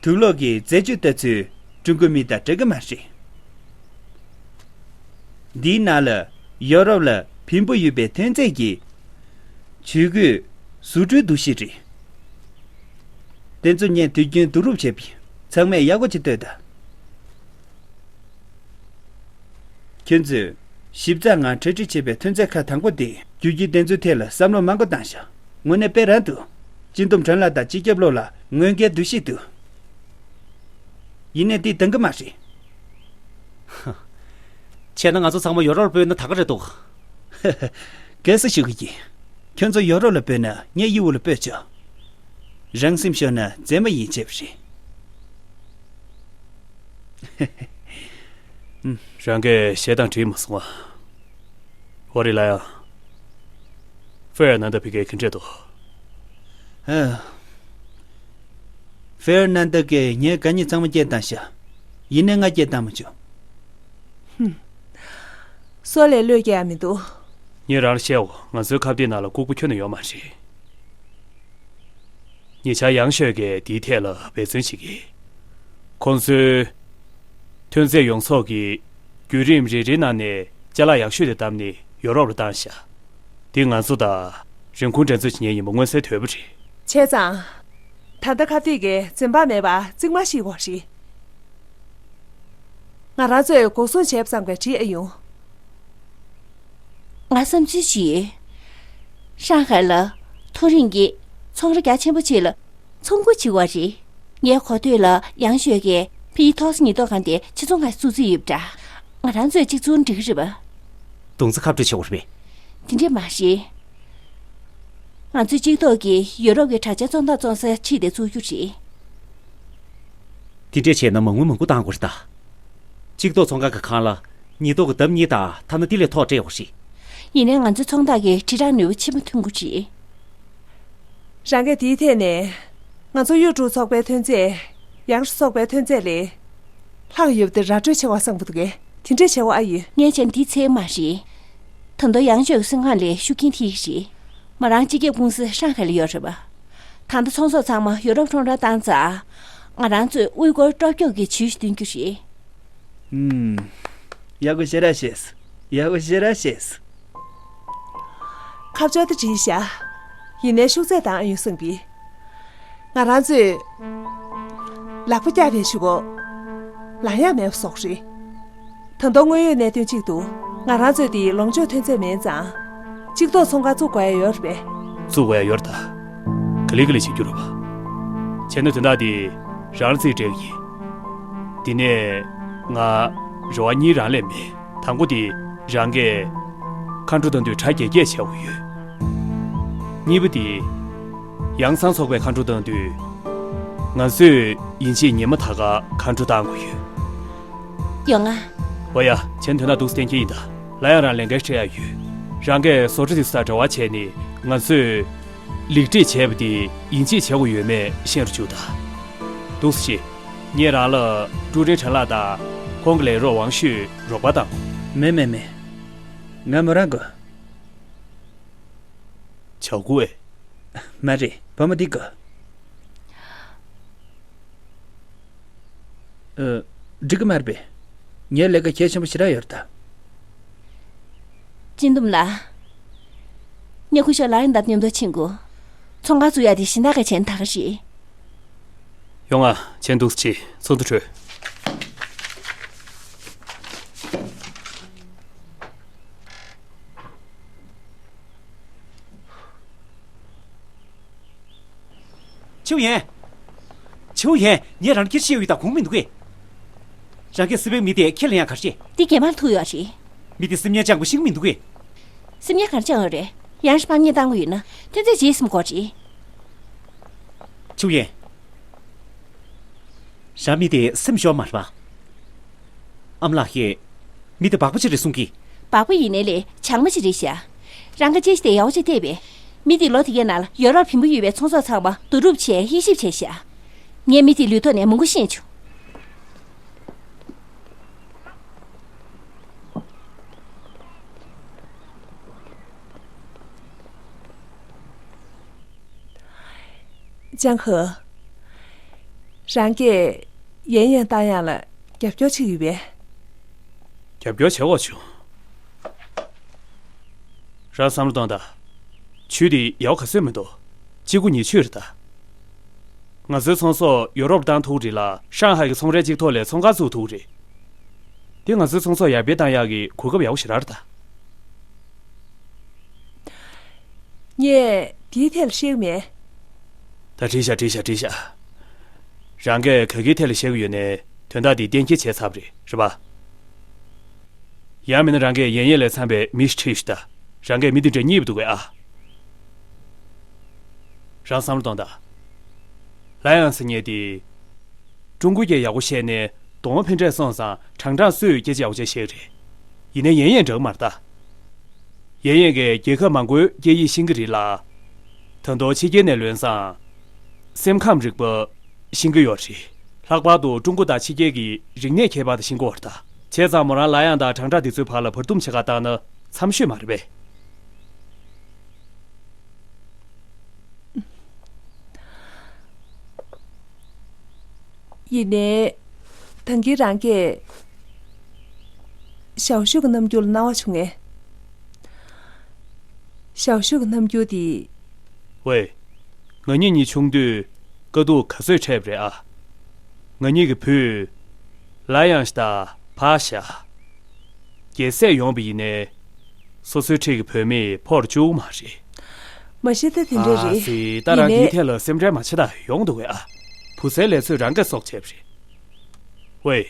དུག་སློག་གི་རྫས་ཆུ་ལྟ་ཚུལ་ཀྲུང་གོ་མི་དང་འདྲ་གི་མ་རེད། འདིའི་ནང་ལ་ཡོ་རོབ་ལ་ཕན་པོ་ཡོད་པའི་ཐོན་རྫས་ཀྱི་ཇུས་འགོད་བཟོ་སྐྲུན་འདུ་ཤེས་རེད། དེ་ཚོ་ངས་དུས་རྒྱུན་བསྡུ་རུབ་བྱས་པ་ཡིན། ཚང་མས་ཡག་པོ་ཅིག་ལྟོས་དང་། ཁྱོད་ཚོས་ཞིབ་ཚགས་ངང་གྲ་སྒྲིག་བྱས་པའི་ཐོན་རྫས་ཁག་དང་པོ་དེ་རྒྱུད་ཀྱི་དེ་ཚོའི་ཐད་ལ་བསམ་བློ་མང་པོ་བཏང་ཤག། དངོས་གནས་དཔེ་རང་འདུག། སྤྱི་འདོམས་ཁྲོན་ལགས་དང་སྤྱི་ཁྱབ་བློ་ལ་ངོས་འགལ་འདུ་ཤེས་འདུག། ཡིན་ནའི་འདི་འདང་གི་མ་རེད། བྱས་ན་ང་ཚོ་ཚང་མ་ཡོ་རོབ་ལ་སྤོས་ན་ད་ག་རེད་འདུག། ག་རེ་ཞུ་གི་ཡིན། ཁྱོད་ཚོ་ཡོ་རོབ་ལ་སྤོས་ན་ངས་ཡུལ་དབུ་ལ་སྤོས་ཆོག། རང་སེམས་ཤོར་ན་མཛེས་མ་ཡིན་བྱས་པ་རེད། རང་གིས་བཤད་སྟངས་འགྲིག་མ་སོང་ཨ། ཝ་རི་ལ་ཡ། ཧྥེ་ཨར་ནན་ད་ཕི་ཀའི་ག་འདྲ་འདུག། ཧ། ཧྥེ་ཨར་ནན་ད་ཀས་ངའི་དགའ་ཉེ་ཚང་མ་སྐྱེལ་བཏང་ཤག། ཡིན་ནའི་ང་སྐྱེལ་བཏང་མ་བྱུང་། ཧུམ། སོ་ལས་བློས་སྐྱེལ་ཡ་མི་འདུག། ངས་རང་ལ་བཤད་འོ། ང་ཚོའི་ཁ་གཏད་ནང་ལ་ལྐུགས་པ་ཁྱོན་ནས་ཡོད་མ་རེད། ཉེ་ཆར་ཡང་ཤོས་ཀྱིས་འདིའི་ཐད་ལ་འབད་བརྩོན་བྱེད་ཀྱི། ཁོང་ཚོའི་ཐོན་རྫས་ཡོངས་རྫོགས་ཀྱི་བརྒྱུད་རིམ་རེ་རེའི་ནང་ནས་ ཅ་ལག་ཡག་ཤོས་དེ་བདམས་ནས་ཡོ་རོབ་ལ་བཏང་ཤག་དེ་ང་ཚོ་དང་རིན་གོང་འགྲན་རྩོད་བྱེད་མཁན་ཡིན་པ་མངོན་གསལ་དོད་པོ་རེད། བྱས་ཙང་། ད་ལྟ་ཁ་གཏད་ཀྱི་འཛེམ་བག་མེད་པར་རྩིག་དམར་ཞིག་དགོས་རེད། ང་རང་ཚོས་འགོག་སྲུང་བྱས་པ་ཙམ་གྱིས་འགྲིག་ཨེ་ཡོང་། ང་བསམ་ཚུལ་ཞིག་ཡོད། ཧྲང་ཧའེ་ལ་མཐོ་རིམ་གྱི་ཚོང་ར་རྒྱ་ཆེན་པོ་ཅིག་ལ་ཚོང་སྒོ་ཕྱེ་བ་རེད། ངའི་གོ་ཐོས་ལ་ཡང་ཞོལ་གྱི་ཕི་ཐོག་སི་ཉེན་རྟོག་ཁང་དེ་ཕྱི་ཚོང་ཁང་བཙུགས་རྩིས་ཡོད་པ་འདྲ། ང་རང་ཚོས་གཅིག་བཙུགས་འགྲིག་གི་རེད་པ། དུང་རྩ་ཁ་སྤྲོད་བྱེད་དགོས་རེད་པས། དེ་འདྲས་མ་རེད། ང་ཚོས་གཅིག་ཐོག་གི་ཡོ་རོབ་ཀྱི་དྲ་རྒྱ་ཚོང་རྟགས་བཙོང་ས་ཕྱིར་དེ་བཙུགས་རྒྱུ་རེད། དེ་འདྲས་བྱས་ན་མ་དངུལ་མང་པོ་བཏང་དགོས་རེད་ད། གཅིག་ཐོག་ཚོང་ཁང་གི་ཁང་གླ། ཉེན་རྟོག་གི་ལྡབ་གཉིས་དང་ཐ་ན་དེ་ལས་ཐོག་སྤྲད་ཡོད་རེད། ཡིན་ནའི་ང་ཚོའི་ཚོང་རྟགས་ཀྱི་དྲིལ་བསྒྲགས་ནུས་པ་ཆེན་པོ་ཐོན་གྱི་རེད། རང་གིས་དེའི་ཐད་ནས་ང་ཚོ་གཡུ་འབྲུག་ཚོགས་པའི་ཐོན་རྫས་ཡང་ཧྲི་ཚོགས་པའི་ཐོན་རྫས་ལས་ལྷག་ཡོད་པ་དེ་ར་སྤྲོད་བྱེད་དགོས་བསམ་གྱི་འདུག་གས། དེ་འདྲས་བྱེད་དགོས་ཨ་ཡོད། ངས་བྱས་ན་དེ་ཚད་མ་རེད། ད་དུང་ཡང་ཞོལ་གྱི་སེམས་ཁམས་ལས་ཤུགས་རྐྱེན་ཐེབས་ཀྱི་རེད། ང་རང་སྤྱི་ཁྱབ་ཀུང་སི་ཧྲང་ཧའེ་ལ་ཡོད་རེད་པ། ད་ལྟ་ཚོང་ཟོག་ཚང་མ་ཡོ་རོབ་ཁྲོམ་རར་བཏང་ཚར། ང་རང་ཚོས་དབུས་སྒོར་སྤྲོ་སྐྱོད་ཀྱི་ཇུས་ཤིག་འདོན་རྒྱུ་རེད། ཨུམ། ཡག་པོ་ཞེ་དྲག་བཤད་སོང་། ཡག་པོ་ཞེ་དྲག་བཤད་སོང་། ཁ་བྱང་དེ་བྲིས་ཤག་ཡིན་ནའི་ཤུགས་ཚད་དང་ཨ་ཡོན་སེང་གེ། ང་རང་ཚོས་ལག་པ་བཀྱག་པའི་གཞུག་གུ་ལངས་ཡག་མེད་པ་བཟོ་གི་རེད། ད་དུང་དངོས་ཡོད་གནད་དོན་གཅིག་ཏུ། ང་རང་ཚོས་དེ་ལོངས་སྤྱོད་ཐོན་རྫས་མིན་ཙང་། གཅིག་ཐོག་ཚོང་ཁང་བཙུགས་དགོས་ཡ་ཡོད་རེད་པས། བཙུགས་དགོས་ཡ་ཡོད་རེད་ད། ག་ལེ་ག་ལེ་བྱེད་རྒྱུ་རེད་པ། བྱས་ན་དོན་དག་དེ་རང་ལ་རྩིས་སྤྲད་ཀྱི་ཡིན། དེ་ནས་ང་རེ་བ་གཉིས་རང་ལས་མེད། དང་པོ་དེ་རང་གིས་མཁའ་འགྲོ་གཏོང་དུས་གྲ་རྒྱས་རྒྱས་བྱེད་དགོས་ཡོད། གཉིས་པ་དེ་ཡང་སང་ཚོགས་པའི་མཁའ་འགྲོ་གཏོང་དུས། ང་ཚོས་ཡིན་གཅིག་ཉི་མ་ད་ག་མཁའ་འགྲོ་གཏོང་དགོས་ཡོད། ཡོང་ང་། ཨོ་ཡ། བྱས་ན་དོན་དག་འདུག་སེ་གཏན་འཁེལ་ཡིན་ད། སླར་ཡང་རང་ལས་འགན་སྤྲད་ཡ་ཡོད། རང་གིས་བཟོ་གྲྭ་དེ་ཚོ་དང་འབྲེལ་བ་བྱས་ནས་ང་ཚོས་ལེགས་སྒྲིག་བྱས་པ་དེ་ཡིན་གཅིག་བྱེད་དགོས་ཡོད་མེད་ཤེས་རུ་བཅུག་ད། འདུག་སེ་བྱེད། ངས་རང་ལ་ཀྲུའུ་ཀྲེང་ཁྲེན་ལགས་དང་ཁོང་གི་ལས་རོགས་ཝང་ཤུས་རོགས་པ་གཏོང་། མེད་མེད་མེད། ང་མོ་རང་དགོས། ཆའོ་ཀུའེ། མ་རེད། བུ་མོ་འདི་དགོས། ཨ། འགྲིག་གི་མ་རེད་པས། ངའི་ལས་ཀ་གལ་ཆེན་པོ་ཞེ་དྲག་ཡོད་རེད་ད། སྤྱི་འདོམས་ལགས། ངས་སྐུ་ཞབས་ལའི་ཡན་དང་མཉམ་དུ་ཕྱིན་དགོས། ཚོང་ཁང་བཙུགས་ཡག་དེ་གཞན་དག་གིས་བྱས་ན་ད་ག་རེད། ཡོང་ང་། ཁྱེད་འདུག་སེ་བྱེད། ཚོགས་འདུ་གྲོལ། ཆིའུ་ཡན། ཆིའུ་ཡན། ངས་རང་ལ་སྐད་ཆ་བཤད་ཡོད་ད་དགོངས་མི་འདུག་གས། རང་གིས་སི་པན་མི་དེ་ཁས་ལེན་ཡག་ག་རེ་བྱས། འདི་གད་མར་ཐུག་ཡོད་རེད། མི་དེ་སེམས་ངན་སྤྱང་པོ་ཤེས་ཀྱི་མི་འདུག་གས། སེམས་ངན་ག་རེ་སྤྱང་ཡོད་རེད། ཡང་ཧྲི་ཕམ་ཉེས་བཏང་གི་ཡོད་ན་ཐོན་རྫས་བརྗེད་སོང་དགོས་རེད། ཆིའུ་ཡན། རང་མི་དེ་སེམས་ཤོར་མ་རེད་པ། ཨ་མ་ལགས་ཀྱིས་མི་དེ་སྦག་པ་ཅིག་རེད་གསུང་གི། སྦག་པ་ཡིན་ནའི་ལས་བྱང་མ་ཅིག་རེད་ཤག་རང་གི་ཅེས་དེ་ཡག་པོ་ཅིག་བལྟས་པས། མི་དེ་ལོ་དེ་གའི་ནང་ལ་ཡོ་རོབ་བིམ་པོ་ཡོད་པའི་ཚོང་ཟོག་ཚང་མ་བསྡུ་རུབ་བྱས་དབྱེ་ཞིབ་བྱས་ཤག་ངས་མི་དེའི་ལུས་ཐོག་ནས་མང་པོ་ཤེས་བྱུང་། ཅང་ཧེ། རང་གིས་ཡན་ཡན་བཏང་ཡག་ལ་རྒྱབ་སྐྱོར་བྱེད་ཀྱི་ཡོད་པས། རྒྱབ་སྐྱོར་བྱེད་དགོས་བྱུང་། རང་བསམ་བློ་གཏོང་དང་། ཇུས་དེ་ཡག་པོ་ག་ཚོད་མི་འདུག་གཅིག་དགུ་ཉེར་བཞི་རེད་ད། ང་ཚོའི་ཚོང་ཟོག་ཡོ་རོབ་བཏང་ཐུབ་རེད་ལ་ཧྲང་ཧའེ་གི་ཚོང་རའི་གཅིག་ཐོག་ལ་ཚོང་ཁང་བཙུགས་ཐུབ་རེད། དེ་ང་ཚོའི་ཚོང་ཟོག་ཡར་འཕེལ་བཏང་ཡག་གི་གོ་སྐབས་ཡག་པོ་ཞེ་དྲག་རེད་ད། ངས་དེའི་ཐད་ལ་བཤད་ཀྱི་མེད། ད་བྲིས་ཤག་བྲིས་ཤག་བྲིས་ཤག་རང་གིས་ག་གེའི་ཐད་ལ་བཤད་ཀྱི་ཡོད་ནའི་དོན་དག་འདི་གཏན་འཁེལ་བྱས་ཚར་བ་རེད། རེད་པ། ཡང་མིན་ན་རང་གིས་ཡན་ཡན་ལས་འཚམས་པའི་མི་ཞིག་ཁྲིད་ཤོག་ད། རང་གིས་མི་འདི་འདྲ་རྙེད་པ་འདུག་གས་ཨ། རང་བསམ་བློ་གཏོང་དང་། ལ་ཡང་ཟེར་མཁན་དེ། ཀྲུང་གོ་སྐད་ཡག་པོ་ཤེས་ནས་གདོང་པ་ཕན་འབྲས་སོང་ཙང་དྲང་དྲང་སུས་སྐད་ཆ་ཡག་པོ་ཅིག་བཤད་ཀྱི་རེད། ཡིན་ནའི་ཡན་ཡན་འདྲ་གི་མ་རེད་ད། ཡན་ཡན་གྱིས་རྒྱལ་ཁབ་མང་པོའི་སྐད་ཡིག་ཤེས་ཀྱི་རེད་ལ། ད་དུང་ཕྱི་རྒྱལ་ནས་ལོན་ཙང་། སེམས་ཁམས་རིག་པ་ཤེས་ཀྱི་ཡོད་རེད། ལྷག་པར་དུ་ཀྲུང་གོ་དང་ཕྱི་རྒྱལ་གྱི་རིག་གནས་ཁྱད་པར་དེ་ཤེས་ཀྱི་ཡོད་རེད་ད། བྱས་ཙང་མོ་རང་ལ་ཡང་དང་དྲང་དྲག་འདི་ཚོའི་བར་ལ་བར་འདུམ་བྱེད་ག་བཏང་ན་འཚམ་ཤོས་མ་རེད་པས། ཡིན་ནའི། ད་གིན་རང་གིས། ཞའོ་ཞུས་ཀྱི་རྣམ་འགྱུར་ལ་སྣང་བ་བྱུང་ངས། ཞའོ་ཞུས་ཀྱི་རྣམ་འགྱུར་དེ། ཝེ། ང་གཉིས་གཉིས་ཆུང་དུས་དཀའ་སྡུག་ག་ཚོད་འཕྲད་པ་རེད་ཨ། ང་གཉིས་ཀྱི་བུས། ལ་ཡང་ཤ་དང་ཕ་ཤ། རྒྱལ་སྲས་ཡོང་བ་ཡིན་ནའི། སོ་སོའི་འཁྲིས་ཀྱི་བུད་མེད་ཕོར་བཅུག་མ་རེད། མ་གཞི་ད་དེ་འདྲ་ཨ་རེད། སི། ད་རང་ཡིན་ནའི། དེའི་ཐད་ལ་སེམས་ཁྲལ་མ་བྱེད་ད་ཡོང་འདུག་གས་ཨ། བུ་ཚའི་ལས་ཚོད་རང་གིས་གསོག་བྱས་པ་རེད། ཝེ།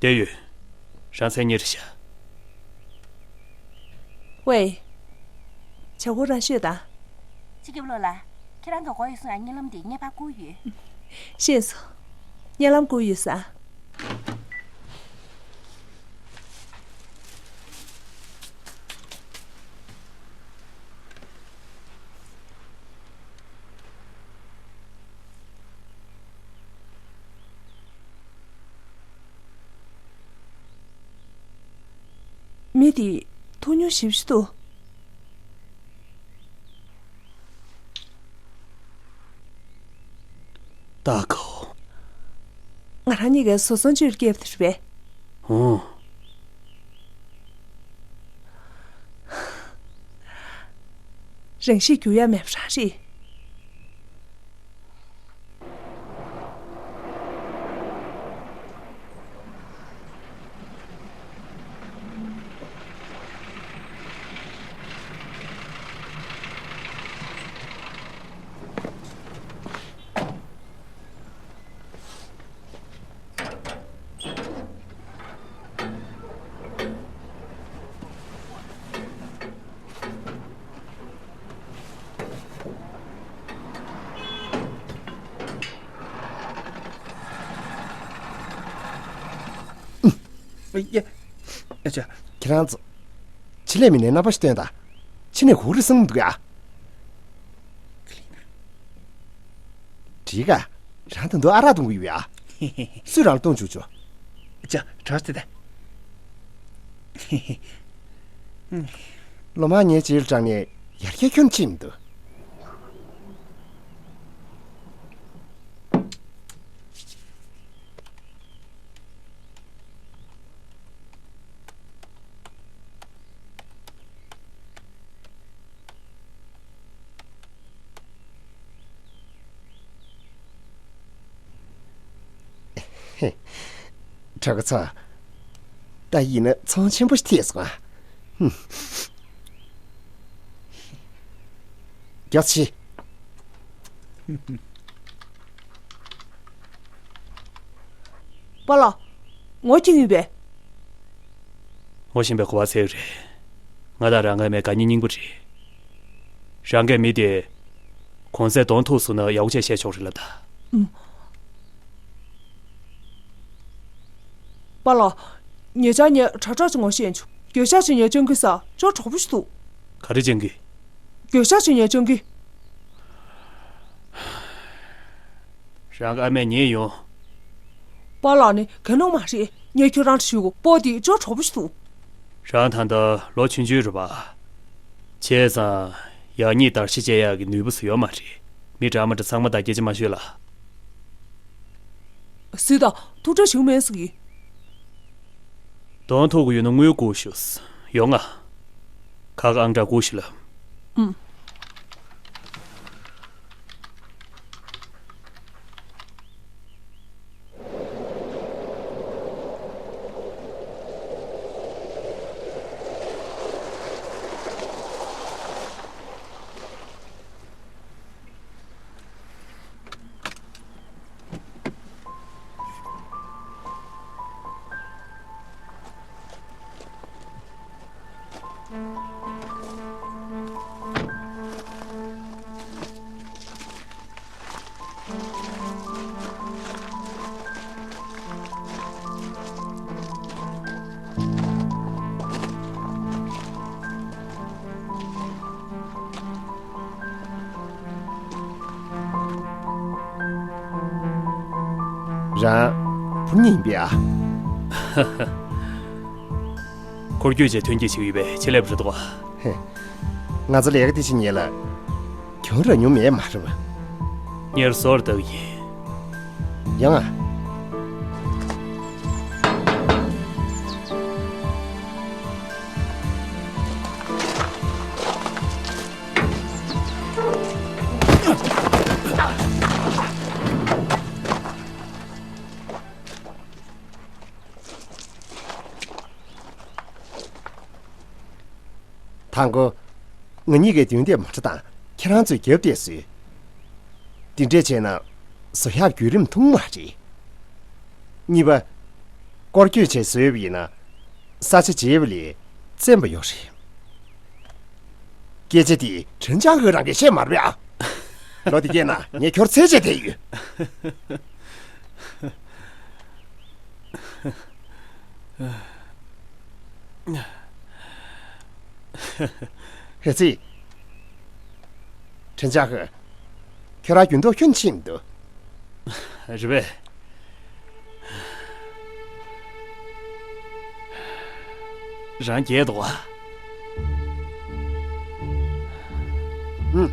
བསྡད་ཡོད། རང་མཚན་གཉེར་བྱ། ཝེ། བྱ་སྒོ་རང་ཤོད་དང་། སྤྱི་ཁྱབ་བློ་ལ། ཁྱེད་རང་གི་སྒོ་ཡོད་སོང་ཡང་གཉིད་ལམ་དེ་གཉེར་པ་བསྐུར་ཡོད། ཤེས་སོང་། གཉིད་ལམ་བསྐུར་ཡོད་ས། མི་དེ་ཐུགས་མྱོང་ཞེ་པོ་ཅིག་འདུག། ད་གོ། ང་རང་གཉིས་ཀས་བཟོ་ཚོང་བྱེད་རྒྱུར་སྐྱེས་པ་དེ་རེད་པས། ཨོ། རང་ཤེད་འགྱུར་ཡ་མེད་པ་རང་རེད། ཨེ། ཨེ་ཅེ། ཁྱེད་རང་ཚོ། ཕྱི་ལས་མི་སྣའི་རྣམ་པ་ཞིག་སྟོན་དང་། ཕྱི་ནས་གོ་རིག་སང་མི་འདུག་ཡ། འགྲིག་ག། རང་ད་དུང་ཨ་རག་འཐུང་གི་ཡོད་ཡ། སུས་རང་ལ་བཏུང་བཅུག་བཅུག་ཅ། གྲོ་སྟེ་ད། ལོ་མང་ངའི་རྗེས་ལ་འབྲངས་ནས་ཡར་རྒྱས་ཁྱོན་ཕྱིན་མི་འདུག། གྲོགས་པོ་ཚོ། ད་ཡིན་ན་ཚོང་ཆེན་པོ་ཞིག་ཐེག་སོང་ཨ། ཧུམ། རྒྱགས་ཆེ། པཱ་ལགས། ངོ་ཅིག་ཡིན་པས། ངོ་ཤེས་པའི་གོ་བ་འཚལ་རེད། ང་དང་རང་ཨ་མའི་དགའ་ཉེ་སྙིང་པོ་རེད། རང་གིས་མི་དེ། གོང་ཚད་གདོང་ཐུག་སོང་ན་ཡག་པོ་བྱས་བཤད་ཆོག་རེད་ལབ་ད། ཨུམ། པཱ་ལགས། ཉེ་ཆར་ངས་དྲ་གྲོགས་ཅིག་ངོ་ཤེས་བྱུང་། འགྱོད་བཤགས་བྱེད་མཁན་སྤྱང་ཀི་ཟེར་ཅོག་གྲོགས་པོ་ཞིག་འདུག། ག་རེ་སྤྱང་ཀི། འགྱོད་བཤགས་བྱེད་མཁན་སྤྱང་ཀི། རང་གི་ཨ་མས་ཉན་ཡོང་། པཱ་ལགས་ནི་གད་མོ་མ་རེད། ངས་ཁྱོད་རང་ལ་ཞུ་གོ། སྤོ་དེ་ཅོག་གྲོགས་པོ་ཞིག་འདུག། རང་ད་ལྟ་ལོ་ཆུང་ཆུང་རེད་པ། བྱས་ཙང་ཡག་ཉེས་བརྡར་ཤ་བཅད་ཡག་གི་ནུས་པ་སུ་ཡོད་མ་རེད། མི་འདྲ་མི་འདྲ་ཚང་མ་དང་སྐད་ཆ་མ་ཤོད་ལ། སུས་ད་ཐུགས་ཁྲལ་བྱེད་མེད་ཟེར་གི། གདོང་ཐུག་གི་ཡོད་ན་དངུལ་བསྐུར་ཤོག། ཡོང་ང་། ཁ་ཁ་ཨང་གྲངས་བསྐུར་ཤོག་ལབ། ཨུམ། རང་བུ་གཉིས་ཡིན་པས་ཨ། འཁོར་སྐྱོད་བྱས་ཐོན་སྐྱེད་བྱེད་ཀྱི་ཡོད་པས་ཆེད་ལས་པ་རེད་འདུག་ག། ཧེ། ང་ཚོ་ལས་ཀ་དེ་བྱེད་མཁན་ལ་གྱོང་རག་མྱོང་མེད་མ་རེད་པ། གཉེར་སོར་བཏང་གི་ཡིན། ཡོང་ང་། དང་པོ། ང་གཉིས་ཀའི་མདུན་དེ་མོ་ཊ་དང་ཁྱེད་རང་ཚོས་རྒྱབ་དེ་བཟོས། འདི་འདྲས་བྱས་ན་བཟོ་ཡག་བརྒྱུད་རིམ་ཐུང་མ་རེད། གཉིས་པ། སྐོར་སྐྱོད་བྱས་བཟོས་པ་ཡིན་ན་ས་ཆ་བརྗེ་བ་ལས་བཙན་པོ་ཡོད་རེད། སྐད་ཆ་དེ་ཁྲེན་ཅང་ཧུའེ་རང་གིས་བཤད་མ་རེད་པས་ཨ། ལོ་དེ་སྐྱེས་ན་ངས་ཁྱོར་འཚོལ་བྱས་བསྡད་ཡོད། ཧེ་ཙི། ཁྲེན་ཅང་ཧུའེ། ཁྱོད་རང་འགྱུར་ལྡོག་ཁྱོན་ནས་ཕྱིན་མི་འདུག་རེད་པས། རང་རྒྱལ་འདུག་ག་ཨུམ།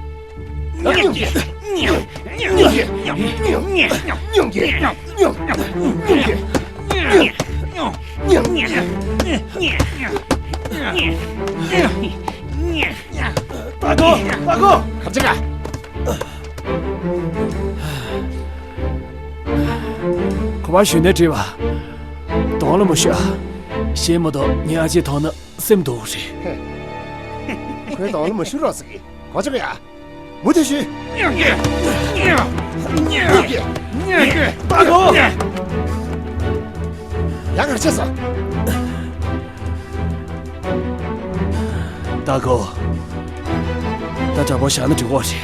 ད་གོ། ད་གོ། ག་ཅི་ག་གོ་བ་གཞོན་ནས་བྲིས་པ། གདོང་ལ་མ་ཞུ་ཨ། ཤེས་མ་གཏོགས་ངའི་ཨ་ཅེ་མཐོང་ན་སེམས་སྡུག་རེད། ཁོའི་གདོང་ལ་མ་ཞུ་རོགས་ཟེར་གི། གོ་ཆོད་ཡ། མུ་མཐུད་ཞུས། ད་གོ། ཡང་གར་ཆས་སོ། ད་གོ། ད་དྲང་པོ་བཞག་ན་འགྲིག་གོ་རེད།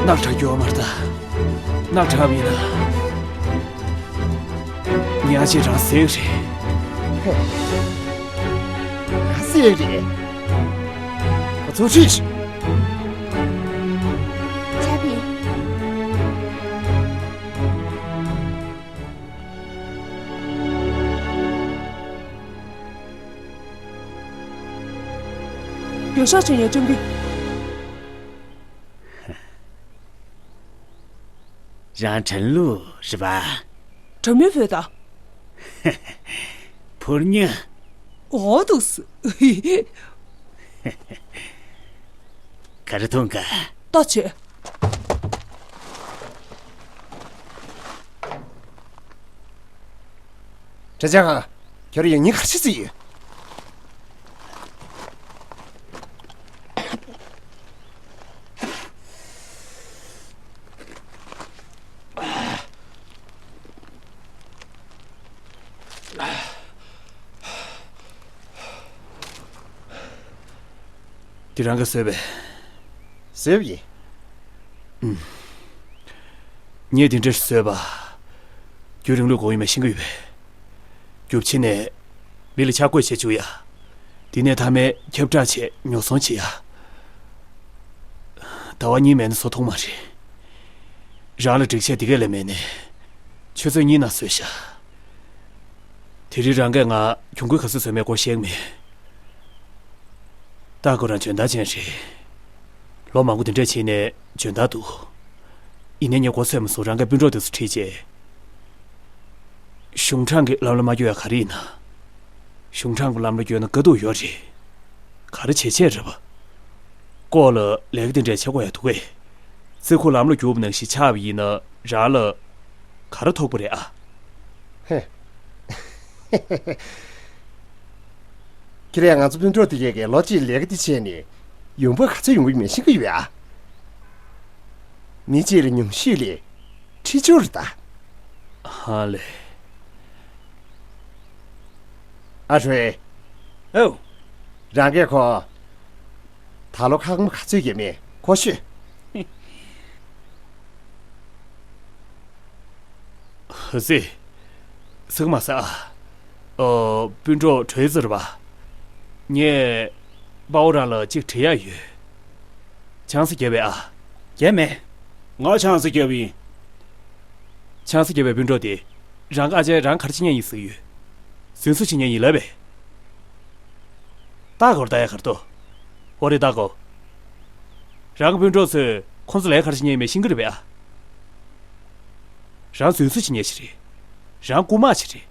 སྣག་ཁྲག་སྐྱོ་བ་མ་རེད་ད། སྣག་ཁྲག་མིན་ན། ཉག་ཅིག་རང་ཟེར་གི་རེད། ཧེ། ང་ཟེར་གི་རེད། ཁོ་ཚོ་ཁྲིད། ཆ་པི། རྒྱལ་ཤ་ཆེན་ཡ་ཅང་གི། རང་དྲན་ལུགས་རེད་པ། དྲ་མིག་བོད་ད། ཕུར་ཉ། འོ་འདུག་སེ། ག་རེ་མཐོང་ག་ལྟ་བྱེད། ཁྲེན་ཅང་ཧུའེ། ཁྱོད་རང་ཡང་སྙིང་ག་རེ་བྱེད་རྩིས་ཡོད། འདི་རང་གིས་བཟོས་པས། བཟོས་པ་ཡིན། ངས་འདི་འདྲ་བཟོས་པ། རྒྱུན་རིང་ལོས་དགོས་ཡོད་མེད་ཤེས་ཀྱི་ཡོད་པས། རྒྱུ་ཆེ་ནས་མི་ལ་ཆ་བགོས་བྱེད་བཅུག་ཡ། འདི་ནས་མཐའ་མའི་ཁྱབ་བསྒྲགས་བྱས་ཉོ་ཚོང་བྱེད་ཡ། ཟླ་བ་གཉིས་མེད་ན་བཟོ་ཐུབ་མ་རེད། རང་ལ་སྒྲིག་ཆས་འདི་གས་ལས་མེད་ནས། ཆུ་ཚོད་གཉིས་ནང་བཟོས་ཤག་དེ་རིང་རང་གིས་ང་གྱོང་གུན་ག་ཚོད་བཟོས་མེད་སྐོར་བཤད་མེད། ཏཱ་ཀོ་རང་འཇོན་ཐང་ཅན་རེད། ལོ་མང་པོ་འདི་འདྲས་བྱས་ནས་འཇོན་ཐང་འདུག་ཡིན་ནའི་ངས་མགོ་ཚོས་མ་སོང་། རང་གིས་སྤུན་གྲོགས་དེ་ཚོ་ཁྲིད་བྱས། གཞུང་དྲང་གི་ལམ་ལ་མ་བསྐྱོད་ཡ་ག་རེ་ཡིན་ན། གཞུང་དྲང་གི་ལམ་ལ་བསྐྱོད་ན་དཀའ་སྡུག་ཡོད་རེད། ག་རེ་བྱེད་བྱེད་རེད་པ། ལྐོག་ལ་ལས་ཀ་དེ་འདྲས་བྱེད་དགོས་ཡ་འདུག་གས། རྩེ་ཁུག་ལམ་ལ་རྒྱུག་པ་ནང་བཞིན་ཆགས་པ་ཡིན་ན་རང་ལ་ག་རེ་ཐོབ་ཀྱི་རེད་ཨ། ཧེ། ཁྱེད་རང་ང་ཚོ་སྤུན་གྲོགས་དེ་གས་ཀྱིས་ལོ་གཅིག་ལས་ཀ་དེ་བྱས་ནས་ཡོང་འབབ་ག་ཚོད་ཡོང་གི་ཡོད་མེད་ཤེས་ཀྱི་ཡོད་ཨ། མི་གཅིག་ལ་ཉུང་ཤོས་ལ་ཁྲི་བཅུ་རེད་ད། ཧ་ལས། ཨ་ཧྲུའེ། ཨོ། རང་གིས་ཁོ། ད་ལོ་ཁ་སྐོམ་ག་ཚོད་ཡོད་མེད་ཁོ་ཤོད། ཧ་ཙི། ཟེར་གི་མ་ཟ་ཨ། ཨོ། སྤུན་གྲོགས་གྲོས་ཟེར་བ། ངས་དཔའ་བོ་རང་ལ་གཅིག་དྲི་ཡ་ཡོད། ཆང་ས་བརྒྱབ་པས་ཨ། བརྒྱབ་མེད། ང་ཆང་ས་བརྒྱབ་ཡིན། ཆང་ས་བརྒྱབ་པའི་སྤུན་གྲོགས་དེ། རང་གི་ཨ་ཅག་རང་ག་རེ་བྱེད་མཁན་ཡིན་ཟེར་གྱི་ཡོད། རྫུན་བཟོ་བྱེད་མཁན་ཡིན་ལབ་པས། ཏཱ་ཀོ་ལྟ་ཡ་ག་རེ་འདུག་འོ་རེད་ཏཱ་ཀོ། རང་གི་སྤུན་གྲོགས་ཚོས་ཁོང་ཚོ་ལས་ཀ་ག་རེ་བྱེད་མཁན་ཡིན་མེད་ཤེས་ཀྱི་རེད་པས་ཨ། རང་རྫུན་བཟོ་བྱེད་མཁན་ཞིག་རེད། རང་རྐུ་མ་ཞིག་རེད།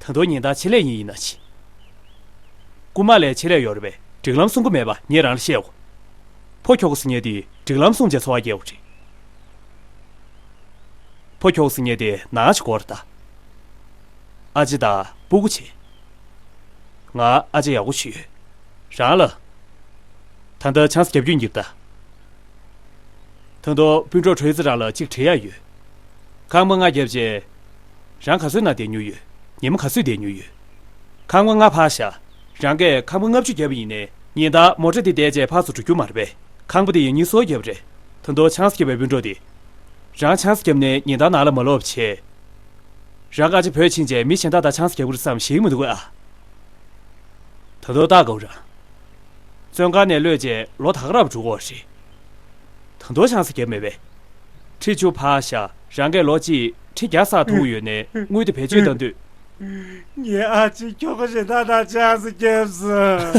ད་དུང་ཉིན་ལྟར་ཆེད་ལས་ཡིན་ཡིན་ན་ཆི། རྐུ་མ་ལས་ཆེད་ལས་ཡོད་རེད་པས། སྒྲིག་ལམ་སྲུང་གི་མེད་པ་ངས་རང་ལ་བཤད་གོ། ཕོ་ཁྱོ་ག་ཟེར་མཁན་དེ་སྒྲིག་ལམ་སྲུང་བྱས་འཚོ་བ་སྐྱེལ་བ་རེད། ཕོ་ཁྱོ་ག་ཟེར་མཁན་དེ་ནང་ཆུ་སྐོར་ད། ཨ་ཅེ་དང་སྤུ་གུ་བྱེད། ང་ཨ་ཅེ་ཡག་པོ་ཞིག་ཡོད། རང་ལ། ད་ལྟ་ཆང་ས་རྒྱབ་རྒྱུ་ཡིན་ད། ད་དུང་སྤུན་གྲོགས་ཁྲོས་ཙི་རང་ལ་གཅིག་དྲི་ཡ་ཡོད། ཁང་པ་ལྔ་བརྒྱབ་རྗེས། རང་ག་ཚོད་ན་བསྡད་མྱོང་ཡོད། ཉི་མ་ག་ཚོད་བསྡད་མྱོང་ཡོད། ཁང་པ་ལྔ་ཕར་བཞག་རང་གིས་ཁང་པ་ལྔ་བཅུ་བརྒྱབ་པ་ཡིན་ནའི་ཉིན་ལྟར་མོ་ཊ་དེ་བསྡད་རྗེས་ཕར་ཚུར་འགྲོ་རྒྱུ་མ་རེད་པས། ཁང་པ་དེ་ཡང་ཉིས་བཟོ་བརྒྱབ་རེད། ད་དུང་ཆང་ས་རྒྱབ་པའི་སྤུན་གྲོགས་དེ། རང་ཆང་ས་བརྒྱབ་ནས་ཉིན་ལྟར་ནང་ལ་མ་ལོག་པ་བྱས། རང་ཨ་ཅེ་བོད་ཕྱིན་རྗེས་མི་གཞན་དག་དང་ཆང་ས་རྒྱག་གི་རེད་བསམ་ཞིག་མི་འདུག་གས་ཨ། ད་དུང་ལྟ་དགོས་ར། བཙོན་ཁང་ནས་གློད་རྗེས་ལོ་ད་ག་རང་འགྲོ་གི་རེད། ད་དུང་ཆང་ས་བརྒྱབ་མེད་པས། ཁྲི་བཅུ་ཕར་བཞག་རང་གིས་ལོ་གཅིག་ཁྲི་བརྒྱ་ཙམ་ཐོབ་ཡོད་ནའི་དངུལ་དེ་བེད་སྤྱོད་བཏང་དུས། ངའི་ཨ་ཅེ་ཁྱོ་ག་གཞན་དག་དང་ཆང་ས་བརྒྱབ་སོང་།